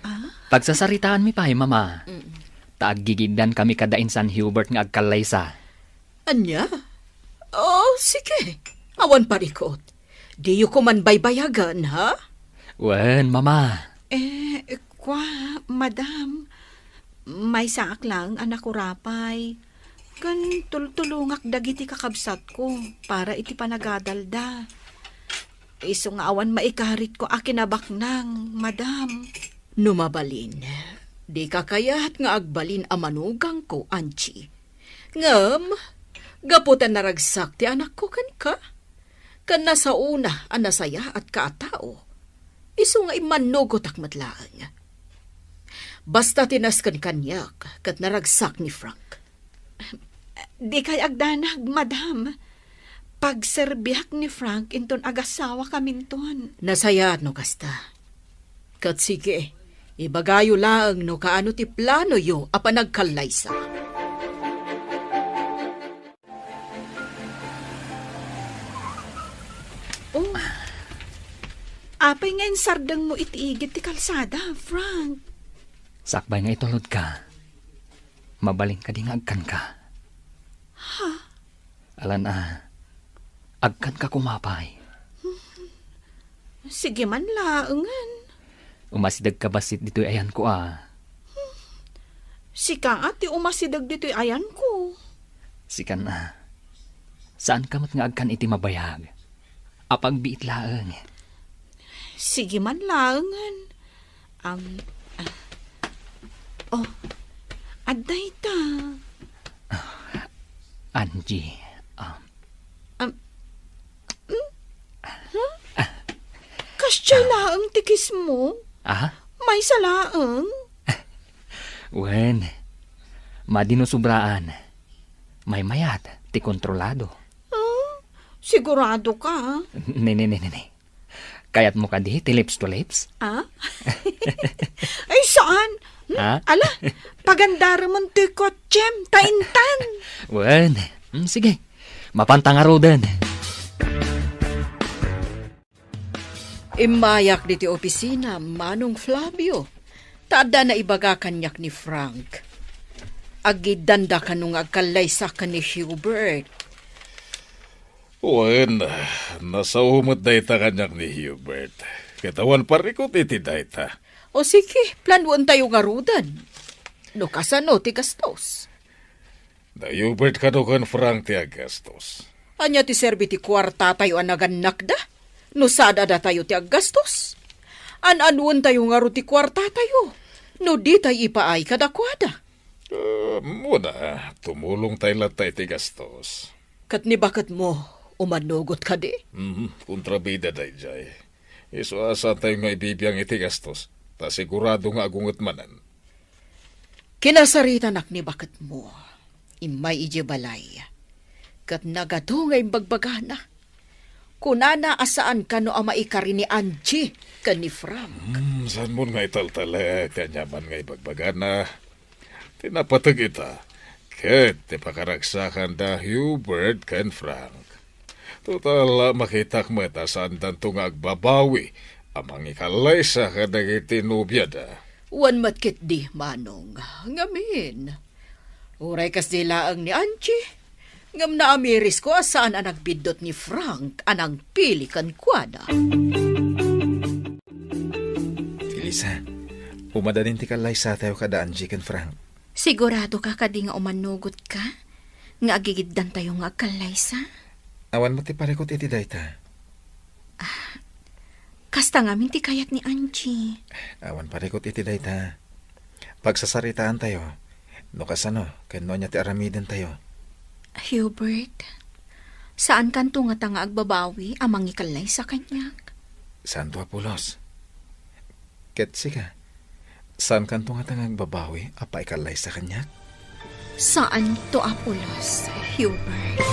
Ah? Pagsasaritaanmi pay, Mama. Mm. Ta aggigiddan kami kada insan Hubert nga agkallaysa. Ania? Oh, sige. Awan parikot. Diyo ko man baybayagan, ha? Wen, Mama. Eh, kwa, Madam, maysaak laeng a nakurapay. Ken tultulongak dagiti kakabsatko para iti panagadalda. Isu nga awan maikaritko a kinabaknang, Madam. No mabalin, dika kayat nga agbalin a manugangko, Angie. Ngem, gapu ta naragsak ti anakko kenka, ken nasaona a nasayaatka a tao, isu nga immannugotak met laeng. Basta ti nasken kaniak ket naragsak ni Frank. Dikay agdanag, Madam. Pagserbiak ni Frank inton agasawa kaminton. Nasayaat no kasta. Ket sige, ibagayo laeng no kaano ti planoyo a panagkallaysa. Oh, apay nga insardengmo iti igid ti kalsada, Frank? Sakbay nga itulodka, mabalin kadi nga agkanka? Ha? Alan a, agkanka koma pay. Sige man laengen. Umasidegka bassit ditoy ayanko a. Sika a ti umasideg ditoy ayanko. Sikan a. Saanka met nga agkan iti mabayag. Apagbiit laeng. Sige man laengen. Am, ah. Oh, adda ita. Angie, um, Am, hmm? Huh? Kasdiay laeng ti kissmo? Ah? Maysa laeng? Wen, madi no sobraan. Maymayat ti kontrolado. Ah, sigurado ka? Ne, ne, ne, ne, ne. Kayatmo kadi ti lips to lips? Ah? Ay, saan? Hmm? Ah? Ala, pagandaremon toy kotsem, ta intan. Wen, hmm, sige. Mapanta ngaruden. Immayak ditoy opisina, Manong Flavio. Ta adda naibaga kaniak ni Frank. Aggiddanda kano nga agkallaysa ken ni Hubert. Wen, nasao met dayta kaniak ni Hubert. Ket awan parikut iti dayta. O sige, planoentayo ngaruden. No kasano ti gastos? Da Hubert kano ken Frank ti aggastos. Ania ti serbi ti kuartatayo a nagannakda? No sada datayo ti aggastos? An-anuentayo ngarud ti kuartatayo? No ditay ipaay kadakuada? Ah, muna, tumulongtay latta iti gastos. Ket ni baketmo, umanugot kadi? Mhm, kontrabida daydiay. Isu a saantayo nga ibibiang iti gastos, ta sigurado nga agunget manen. Kinasaritanak ni baketmo. Immay idiay balay. Ket nagadu nga imbagbagana. Kunana a saan kano a maikari ni Angie ken ni Frank. Hmm, saanmon nga italtalek ti aniaman nga ibagbagana. Ti napateg ita, ket ti pakaragsakan da Hubert ken Frank. Total, makitak met a saandanto nga agbabawi a mangikallaysa kadagiti nobiada. Wen met ketdi, Manong. Ngamin, uray kasdi laeng ni Angie, ngem naamirisko a saan a nagbiddut ni Frank a nangpili kenkuana. Elisa, umadalin ti kallaysatayo kada Angie ken Frank. Sigurado ka kadi nga umanugot ka nga agigiddantayo nga agkallaysa? Awan met ti parikut iti dayta. Ah, kasta ngamin ti kayat ni Angie. Awan parikut iti dayta. Pagsasaritaantayo no kasano ken no ania ti aramidentayo. Hubert, saankanto ngata nga agbabawi a mangikallaysa kaniak? Saanto a pulos. Ket sika, saankanto ngata nga agbabawi a paikallaysa kaniak? Saanto a pulos, Hubert.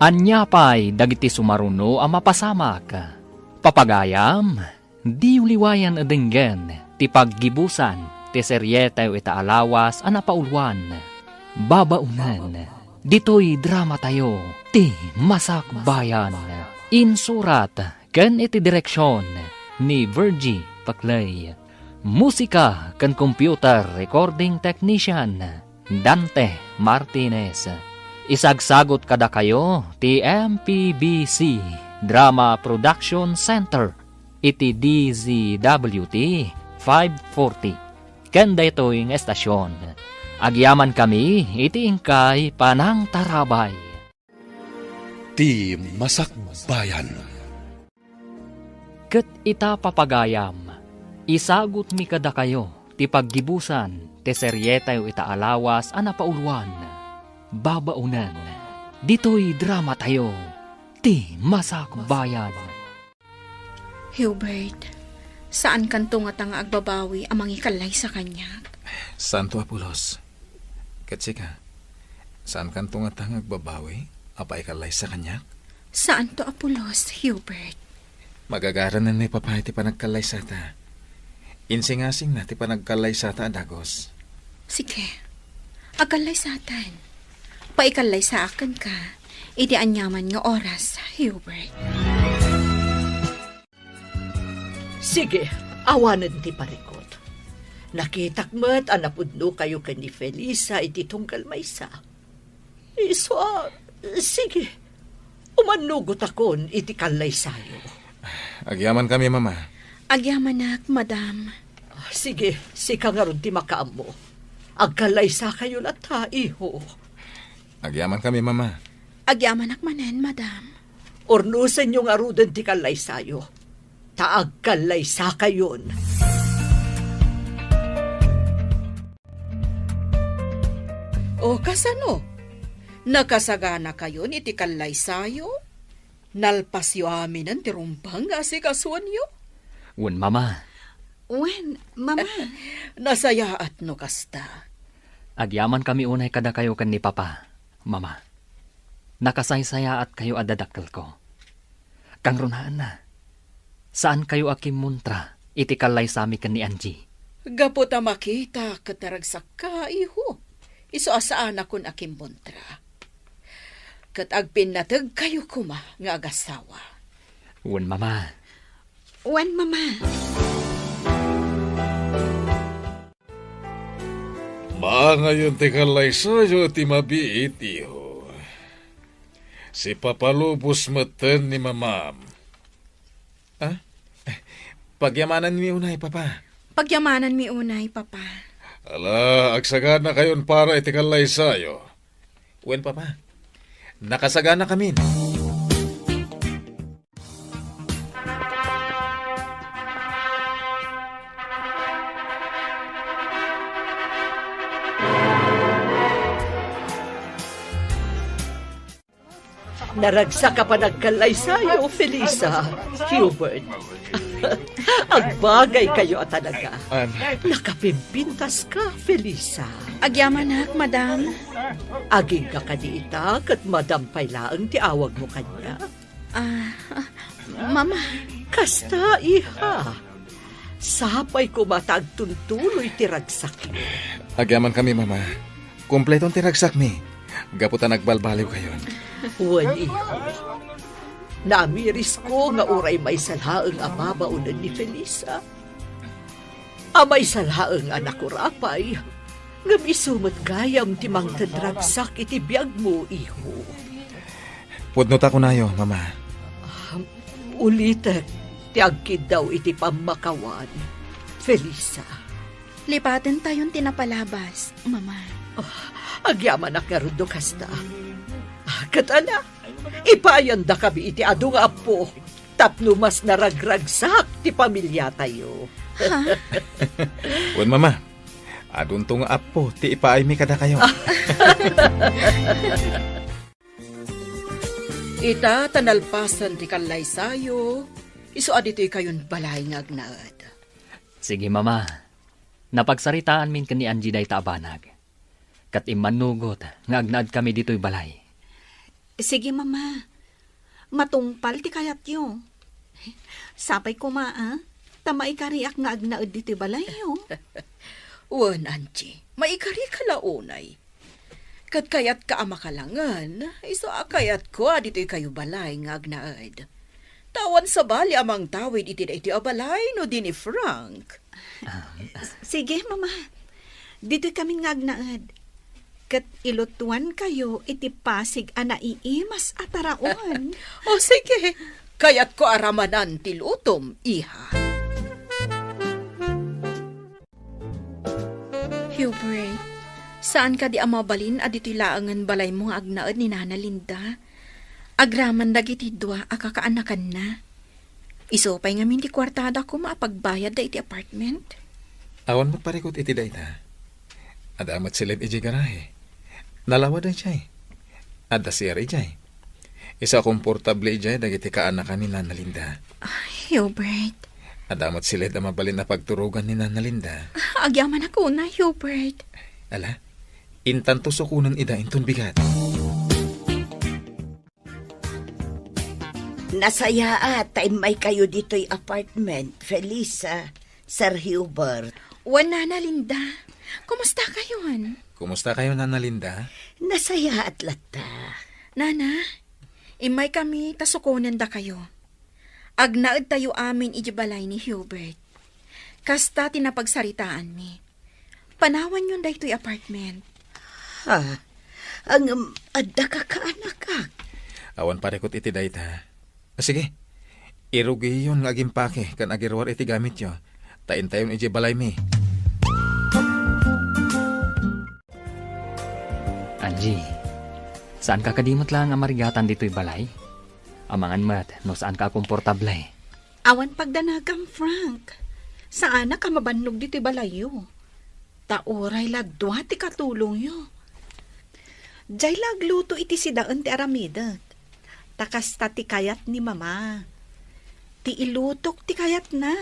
Ania pay dagiti sumaruno a mapasamak? Papagayam, diyo liwayan a denggen ti paggibusan ti serieteyo ita a lawas a napauluan, Babaonen, ditoy dramatayo, ti Masakbayan. Insurat ken iti direksion ni Virgie Paclay. Musika ken computer recording technician, Dante Martinez. Isagsagut kadakayo ti M P B C Drama Production Center iti D Z W T five forty ken daytoy nga estasion. Agyamankami iti inkay panangtarabay. Ti Masakbayan. Ket ita, papagayam, isagutmi kadakayo ti paggibusan ti serietayo ita a lawas a napauluan, Babaonen, ditoy dramatayo, ti Masakbayan. Hubert, saankanto ngata nga agbabawi a mangikallaysa kaniak? Saanto a pulos. Ket sika, saankanto ngata nga agbabawi a paikallaysa kaniak? Saanto a pulos, Hubert. Magagaranenmi, Papa, iti panagkallaysata. Insingasingna ti panagkallaysata a dagus. Sige, agkallaysatan. Paikallaysaak kenka iti aniaman nga oras, Hubert. Sige, awanen ti parikut. Nakitak met a napudnokayo ken ni Felisa iti tunggal maysa. Isu a, sige, umannugotakon iti kallaysayo. Agyamankami, Mama. Agyamanak, Madam. Sige, sika ngarud ti makaammo. Agkallaysakayo latta, iho. Agyamankami, Mama. Agyamanak manen, Madam. Urnosenyo ngaruden ti kallaysayo, ta agkallaysakayon. O, kasano? Nakasaganakayon iti kallaysayo? Nalpasyo aminen ti rumbeng nga asikasuenyo? Wen, Mama. Wen, Mama. Nasayaat no kasta. Agyamankami unay kadakayo ken ni Papa, Mama. Nakasaysayaatkayo a dadakkelko. Kangrunaanna, saankayo a kimmuntra iti kallaysami ken ni Angie. Gapu ta makita ket naragsakka, iho, isu a saanakon a kimmuntra. Ket agpinnategkayo koma nga agasawa. Wen, Mama. Wen, Mama. Mangayon ti kallaysayo ti mabiit, iho. Sipapalubos metten ni Mamam. Ah? Pagyamananmi unay, Papa. Pagyamananmi unay, Papa. Ala, agsaganakayon para iti kallaysayo. Wen, Papa. Nakasaganakamin. Naragsak a panagkallaysayo, Felisa, Hubert. Agbagaykayo a talaga. An- Nakapimpintaska, Felisa. Agyamanak, Madam. Agingga kadi ita, ket Madam pay laeng ti awagmo kaniak. Ah, Mama. Kasta, iha. Sapay koma ta agtuntuloy ti ragsakyo. Agyamankami, Mama. Kompleton ti ragsakmi, gapu ta nagbalbaliwkayon. Wen, iho. Naamirisko nga uray maysa laeng a babaonen ni Felisa. A maysa laeng a nakurapay, ngem isu met gayam ti mangted ragsak iti biagmo, iho. Pudno ta kunayo, Mama. Ah, ulitek ti agkiddaw iti pammakawan, Felisa. Lipatentayon ti napalabas, Mama. Ah, agyamanak ngarud no kasta. Ah, ket ala, ipaayandakami iti adu nga appo tapno mas naragragsak ti pamiliatayo. Ha? Wen, Mama, adunto nga appo ti ipaaymi kadakayo. Ita ta nalpasen ti kallaysayo, isu a ditoykayon balay nga agnaed. Sige, Mama. Napagsaritaanmin ken ni Angie dayta a banag. Ket immannugot nga agnaedkami ditoy balay. Sige, Mama. Matungpal ti kayatyo. Sapay koma, a, ta maikariak nga agnaed ditoy balayyo. Wen, Angie, maikarika la unay. Ket kayatka a makalangen, isu a kayatko a ditoy kayo balay nga agnaed. Ta awan sabali a mangtawid iti daytoy a balay no di ni Frank. Ah. Sige, Mama. Ditoy kami nga agnaed. Ket ilutuan kayo iti pasig a naiimas a taraon. O sige, kayatko a ramanan ti lutom, iha. Hubert, saan kadi a mabalin a ditoy laengen balaymo nga agnaed ni Nana Linda? Agraman dagiti dua a kakaanakanna. Isu pay ngamin ti kuartada koma a pagbayadda iti apartment. Awan met parikut iti dayta. Adda met siled idiay garahe. Nalawa daydiay. Adda C R idiay. Isu a komportable idiay dagiti kaanakan ni Nana Linda. Ah, Hubert. Adda met siled a mabalin a pagturogan ni Nana Linda. Ah, agyamanak unay, Hubert. Ala, intanto sukonen ida inton bigat. Nasayaat ta immaykayo ditoy apartment, Felisa, Sir Hubert. Wen, Nana Linda. Kumusta kayon? Kumusta kayo, Nana Linda? Nasayaat latta. Nana, immaykami ta sukonendakayo. Agnaedtayo amin iti balay ni Hubert. Kasta ti napagsaritaanmi. Panawanyon daytoy apartment. Ha? Ngem adda kakaanakak? Awan parikut iti dayta. Sige, irugiyon nga agimpake ken agiruar iti gamityo, ta intayon idiay balaymi. Angie, saanka kadi met laeng a marigatan ditoy balay? Amangan met no saanka a komportable. Awan pagdanagam, Frank. Saanak a mabannog ditoy balayyo. Ta uray la dua ti katulongyo. Diay la agluto iti sidaen ti aramidek. Ta kasta ti kayat ni Mama. Ti ilutok ti kayatna.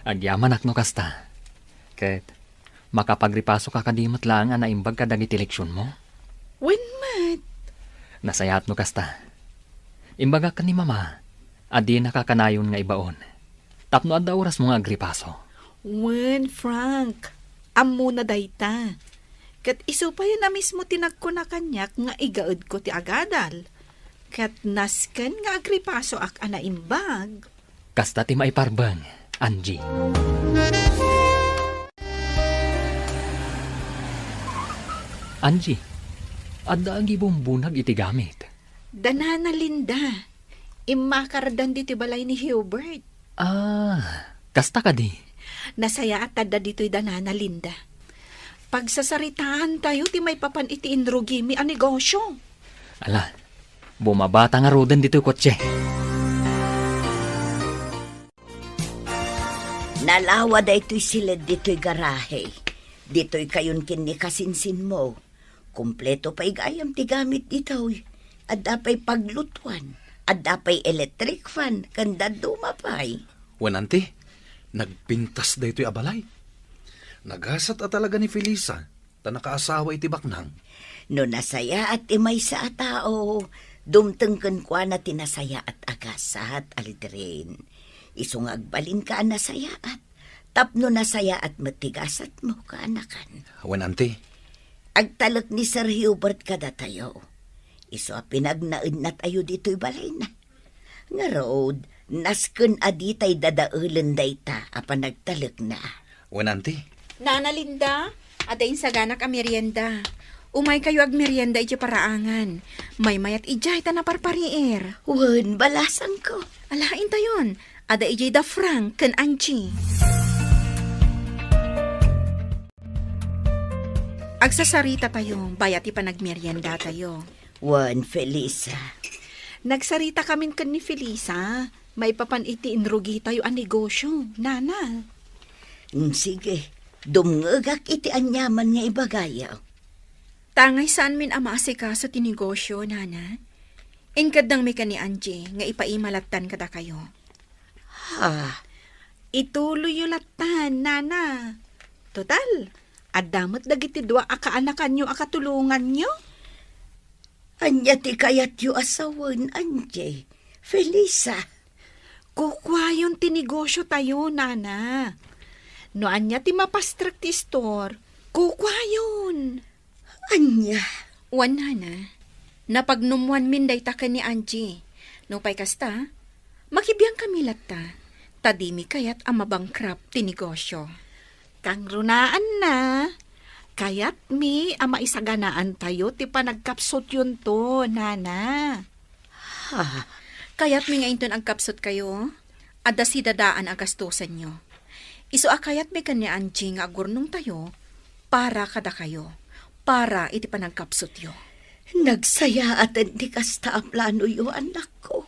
Agyamanak no kasta. Ket makapagripasoka kadi met laeng a naimbag kadagiti leksionmo? Wen met. Nasayaat no kasta. Imbagak ken ni Mama a dinaka kanayon nga ibaon tapno adda orasmo nga agripaso. Wen, Frank, ammona dayta. Ket isu payen a mismo ti nagkuna kaniak nga igaedko ti agadal. Ket nasken nga agripasoak a naimbag. Kasta ti maiparbeng, Angie. Angie, adda agibumbunag iti gamit. Da Nana Linda, immakardan ditoy balay ni Hubert. Ah, kasta kadi? Nasayaat adda ditoy da Nana Linda. Pagsasaritaantayo ti maipapan iti inrugimi a negosyo. Ala, bumabata ngaruden ditoy kotse. Nalawa daytoy siled ditoy garahe. Ditoy kayon ken ni kasinsinmo. Kompleto pay gayam ti gamit ditoy. Adda pay paglutuan, adda pay electric fan, ken dadduma pay. Wen, anti, nagpintas daytoy a balay. Nagasat a talaga ni Felisa. Ta nakaasawa iti baknang. No nasayaat ti maysa a tao, dumteng kenkuana ti nasayaat a gasat, Aldrin. Isu nga agbalinka a nasayaat, tapno nasayaat met ti gasatmo, kaanakan. Wen, anti. Agtalek ni Sir Hubert kadatayo. Isu a pinagnaednatayo ditoy balayna. Ngarud, nasken a ditay dadaelen dayta a panagtalekna. Wen, anti? Nana Linda, adda insaganak a merienda. Umaykayo agmerienda iti paraangan. Maymayat idiay ta naparpariir. Wen, balasangko. Ala, intayon. Adda idiay da Frank ken Angie. Agsasarita tayo, bayat ti panagmeriendatayo. Wen, Felisa. Nagsarita kamin ken ni Felisa, maipapan iti inrugitayo a negosyo, Nana. Mm, sige, dumngegak iti aniaman nga ibagayo. Tangay saanmin a maasikaso ti negosyo, Nana. Inkeddengmi ken ni Angie nga ipaima lattan kadakayo. Ha? Ituloyyo lattan, Nana. Total, adda met dagiti dua a kaanakanyo a katulonganyo. Ania ti kayatyo a sawen, Angie? Felisa. Kukuayon ti negosyo tayo, Nana. No ania ti mapastrek ti istor, kukuayon. Ania? Wen, nana. Napagnummoanmin dayta ken ni Angie. Nupay kasta, makibiangkami latta, ta dimi kayat a mabankrupt ti negosio. Kangrunaanna, kayatmi a maisaganaantayo ti panagkapsutyonto, nana. Ha? Kayatmi nga inton agkapsutkayo, adda sidadaan a gastusenyo. Isu a kayatmi ken ni Angie nga agurnongtayo para kadakayo, para iti panagkapsutyo. Nagsayaaten ti kasta a planoyo, annakko.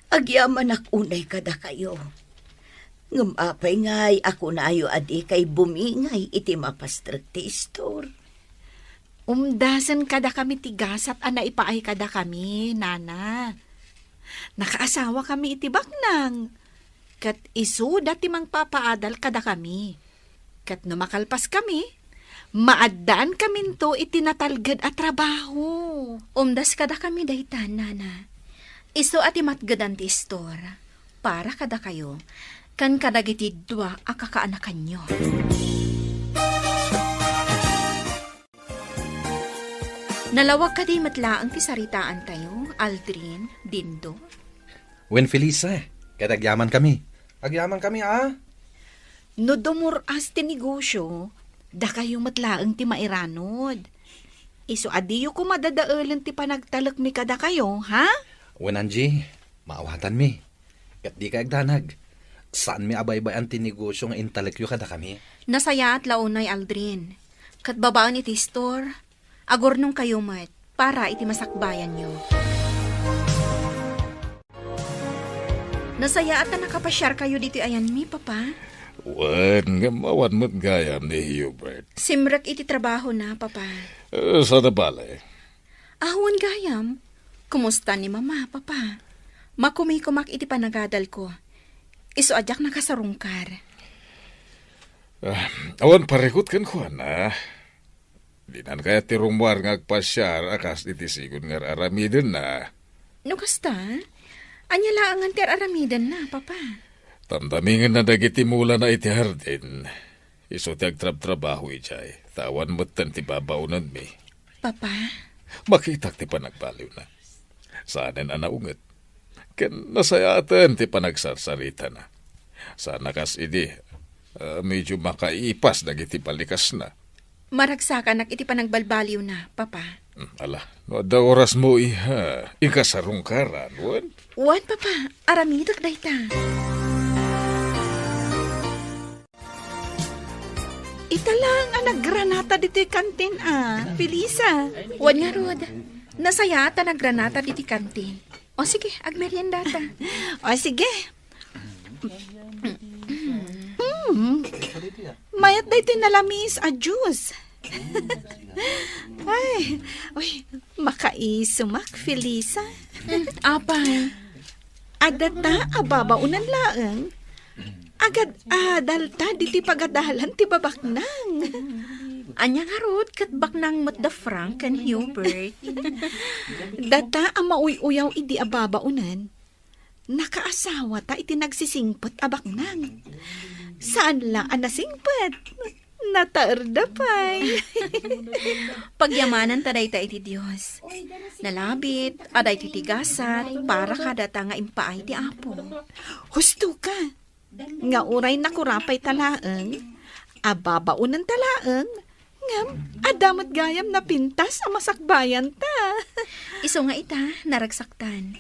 Agyamanak unay kadakayo. Ngem apay ngay a kunayo a dikay bumingay iti mapastrek ti istor? Umdasen kadakami ti gasat a naipaay kadakami, nana. Nakaasawakami iti baknang, ket isuda ti mangpapaadal kadakami. Ket no makalpaskami, maaddaankaminto iti natalged a trabaho. Umdas kadakami dayta, nana. Isu a ti matgedan ti istor para kadakayo ken kadagiti dua a kakaanakanyo. Nalawag kadi met laeng ti saritaantayo, Aldrin, Dindo? Wen, Felisa, ket agyamankami. Agyamankami, a? No dumur-as ti negosio, dakayo met laeng ti mairanod. Isu a diyo koma dadaelen ti panagtalekmi kadakayo, ha? Wen, Angie, maawatanmi. Ket dikay agdanag. Saanmi a baybay-an ti negosio nga intalekyo kadakami. Nasayaat la unay, Aldrin. Ket babaen iti istor, agurnongkayo met para iti masakbayanyo. Nasayaat a nakapasiarkayo ditoy ayanmi, Papa. Wen, ngem awan met gayam ni Hubert. Simrek iti trabahona, Papa. Eh, saan a bale? Awan gayam. Kumusta ni Mama, Papa? Makumikumak iti panagadalko. Isu a diak nakasarungkar. Ah, awan parikut kenkuana. Dinan kayat ti rummuar nga agpasiar a kas iti sigud nga ar-aramidenna. No kasta, ania laengen ti ar-aramidenna, Papa? Tamtamingenna dagiti mulana iti hardin. Isu ti agtrabtrabaho idiay, ta awan metten ti babaonenmi. Papa? Makitak ti panagbaliwna. Saanen a naunget. Ken nasayaaten ti panagsarsaritana. Saan a kas idi, ah, medio makaipas dagiti balikasna. Maragsakanak iti panagbalbaliwna, Papa. Hmm, ala, no adda orasmo, iha, inka sarungkaran, wen? Wen, Papa. Aramidek dayta. Ita laeng a naggranata ditoy kantin a, Felisa. Wen ngarud, nasayaat a naggranata ditoy kantin. O sige, agmeriendata. O sige. Mm. Mayat daytoy nalamiis a juice. Ay, uy, makaisumak, Felisa. Mm, apay? Adda ta a babaonan laeng. Agad-adal ta ditoy pagadalan ti babaknang. Ania ngarud ket baknang met da Frank ken Hubert? Data a mauy-uyaw idi a babaonan. Nakaasawata iti nagsisingpet a baknang. Saan la a nasingpet. Nataerda pay. Pagyamanan ta dayta iti Dios. Nalabit a daytoy ti gasat para kadata nga impaay ti Apo. Husto ka. Nga uray nakurapay ta laeng, a babaonan ta laeng, ngem adda met gayam napintas a masakbayan ta. Isu nga ita, naragsaktan.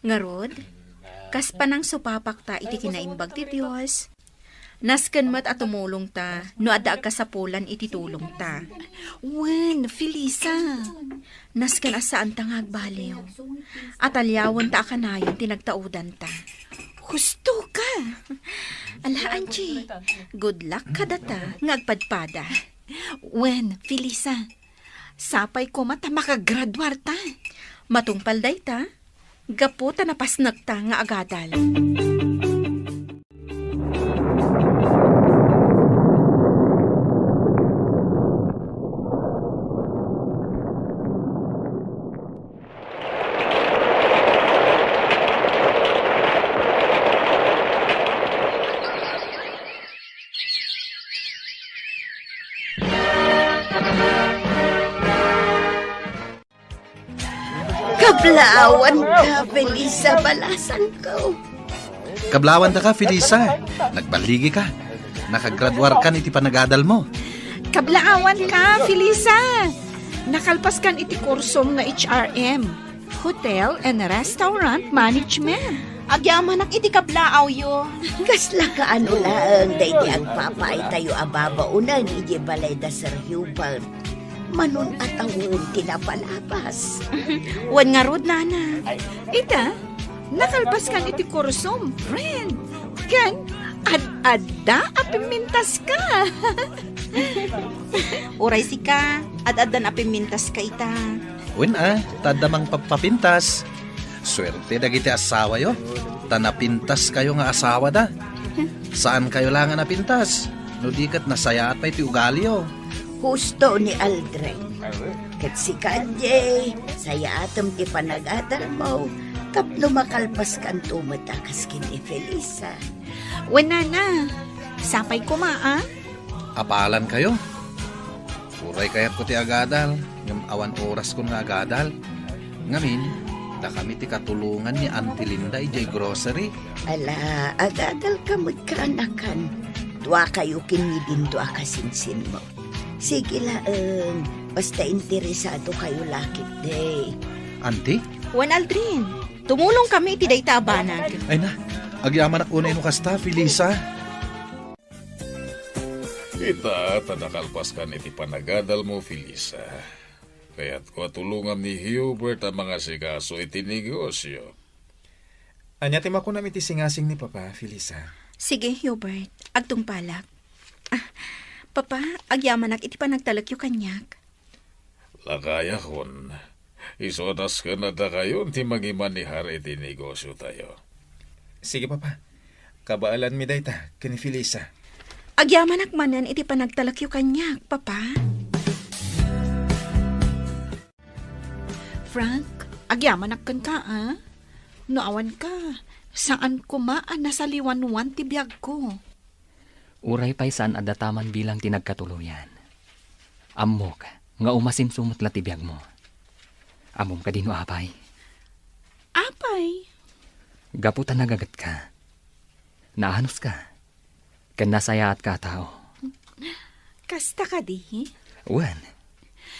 Ngarud, kas panangsupapak ta iti kinaimbag ti Dios, nasken met a tumulong ta no adda agkasapulan iti tulong ta. Wen, Felisa. Nasken a saan ta nga agbaliw. Ataliawen ta a kanayon ti nagtaudan ta. Husto ka! Ala, Angie, good luck kadata nga agpadpada. Wen, Felisa, sapay koma ta makagraduar ta. Matungpal dayta, gapu ta napasnek ta nga agadal. Awan ka, Felisa, balasangko. Kablaawan daka, Felisa. Nagballigika. Nakagraduarkan iti panagadalmo. Kablaawan ka, Felisa. Nakalpaskan iti kursom nga H R M, Hotel and Restaurant Management. Agyamanak iti kablaawyo. Kasla kaano laeng daydi agpapaaytayo a babaonen idiay balay da Sir Hubert? Manon a tawen ti napalabas. Wen ngarud, nana. Ita, nakalpaskan iti kursom, friend. Ken, ad-adda a pimintaska. Uray sika, ad-addan a pimintaska ita. Wen a, ta adda mangpapapintas. Suerte dagiti asawayo, ta napintaskayo nga asawada. Saankayo la nga napintas, no di ket nasayaat pay ti ugaliyo. Husto ni Aldrin. Ket sika, Jay, sayaatem ti panagadalmo tapno makalpaskanto met a kas ken ni Felisa. Wen, nana, sapay koma, a? Apalankayo. Uray kayatko ti agadal, ngem awan oraskon nga agadal. Ngamin, dakami ti katulongan ni Auntie Linda idiay grocery. Ala, agadalka met, kaanakan. Duakayo ken ni Dindo a kasinsinmo. Sige laeng, basta interesadokayo la ketdi. Auntie? Wen, Aldrin, tumulongkami iti dayta a banag. Ay na, agyamanak unay no kasta, Felisa. Ita, ta nakalpaskan iti panagadalmo, Felisa. Kayatko a tulongam ni Hubert a mangasikaso iti negosyo. Ania ti makunam iti singasing ni Papa, Felisa? Sige, Hubert. Agtungpalak. Ah, Papa, agyamanak iti panagtalekyo kaniak. Lakayakon, isu a nasken a dakayon ti mangimanehar iti negosyotayo. Sige, Papa. Kabaelanmi dayta ken ni Felisa. Agyamanak manen iti panagtalekyo kaniak, Papa. Frank, agyamanak kenka, a? No awanka, saan koma a nasaliwanwan ti biagko. Uray pay saan a dataman bilang ti nagkatuloyan. Ammok nga umasinso met la ti biagmo. Ammom kadi no apay? Apay? Gapu ta nagagetka. Naanuska. Ken nasayaatka a tao. Kasta kadi? Wen.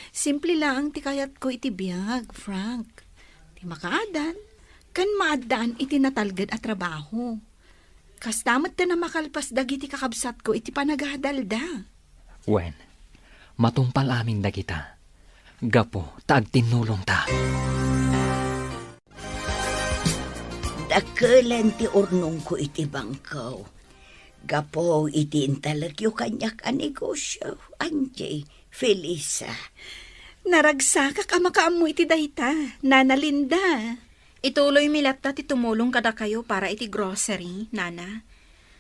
Simple laeng ti kayatko iti biag, Frank. Ti makaadal, ken maaddaan iti natalged a trabaho. Kasta met ti makalpas dagiti kakabsatko iti panagadalda. Wen, matungpal amin dagita, gapu ta agtinnulongta. Dakelen ti urnongko iti bangko. Gapu iti intalekyo kaniak a negosyo, Angie, Felisa. Naragsakak a makaammo iti dayta, Nana Linda. Ituloymi latta ti tumulong kadakayo para iti grocery, Nana.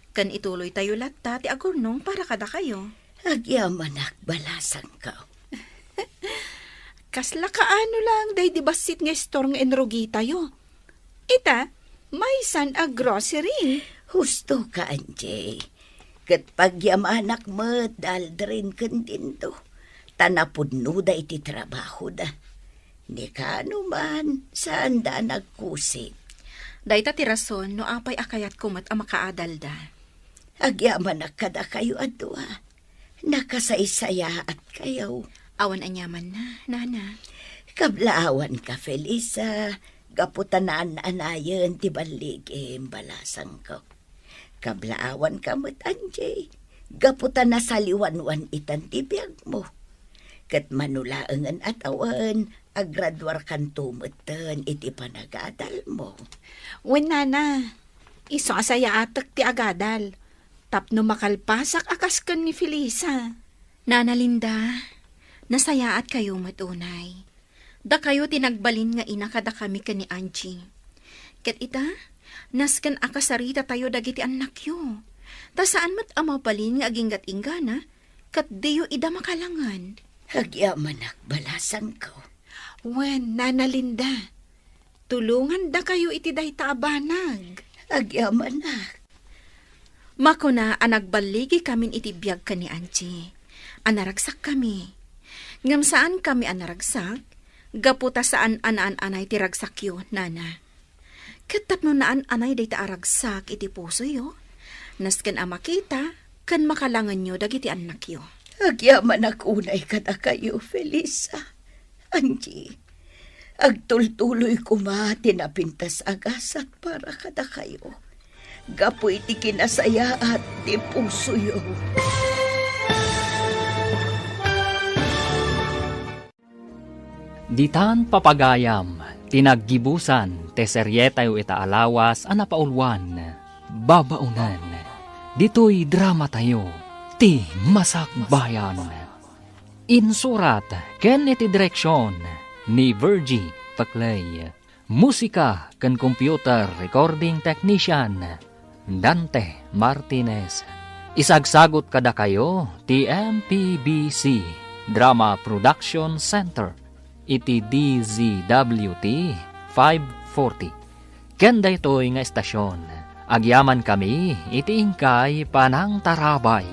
Ken ituloytayo latta ti agurnong para kadakayo. Agyamanak, balasangko. Kasla kaano lang daydi bassit nga istor nga inrugitayo. Ita, maysan a grocery. Husto ka, Angie. Ket pagyamanak met da Aldrin ken Dindo. Ta napudnoda iti trabahoda. Ni kaano man, saanda a nagkusig. Dayta ti rason no apay a kayatko met a makaadalda. Agyamanak kadakayo a dua. Nakasaysayaatkayo. Awan aniamanna, Nana. Kablaawanka, Felisa, gapu ta naan-anayen ti balligim, balasangko. Kablaawanka met, Angie, gapu ta nasaliwanwan itan ti biagmo. Ket mano laengen a tawen, agraduarkanto metten iti panagadalmo. Wen, Nana, isu a sayaatek ti agadal. Tapno makalpasak a kas ken ni Felisa. Nana Linda, nasayaatkayo met unay. Dakayo ti nagbalin nga ina kadakami ken ni Angie. Ket ita, nasken a kasarita tayo dagiti annakyo. Ta saan met a mabalin nga aginggat-inggana, ket diyo ida makalangan. Agyamanak, balasangko. Wen, Nana Linda, tulongandakayo iti dayta a banag. Agyamanak. Makuna a nagballigikamin iti biag ken ni Angie, a naragsakkami. Ngem saankami a naragsak, Gapu ta saan a naan-anay ti ragsakyo, nana. Ket tapno naan-anay dayta a ragsak iti pusoyo, nasken a makita ken makalangenyo dagiti annakyo. Agyamanak unay kadakayo, Felisa. Angie, agtultuloy koma ti napintas a gasat para kadakayo. Gapu iti kinasayaat ti pusoyo. Ditan papagayam ti naggibusan ti serietayo ita a lawas a napauluan, Babaonen. Ditoy dramatayo, ti Masakbayan. Insurat ken iti direksion ni Virgie Peclay. Musika ken computer recording technician, Dante Martinez. Isagsagut kadakayo ti M P B C Drama Production Center iti D Z W T five forty. Ken daytoy nga estasion, agyamankami iti inkay panangtarabay.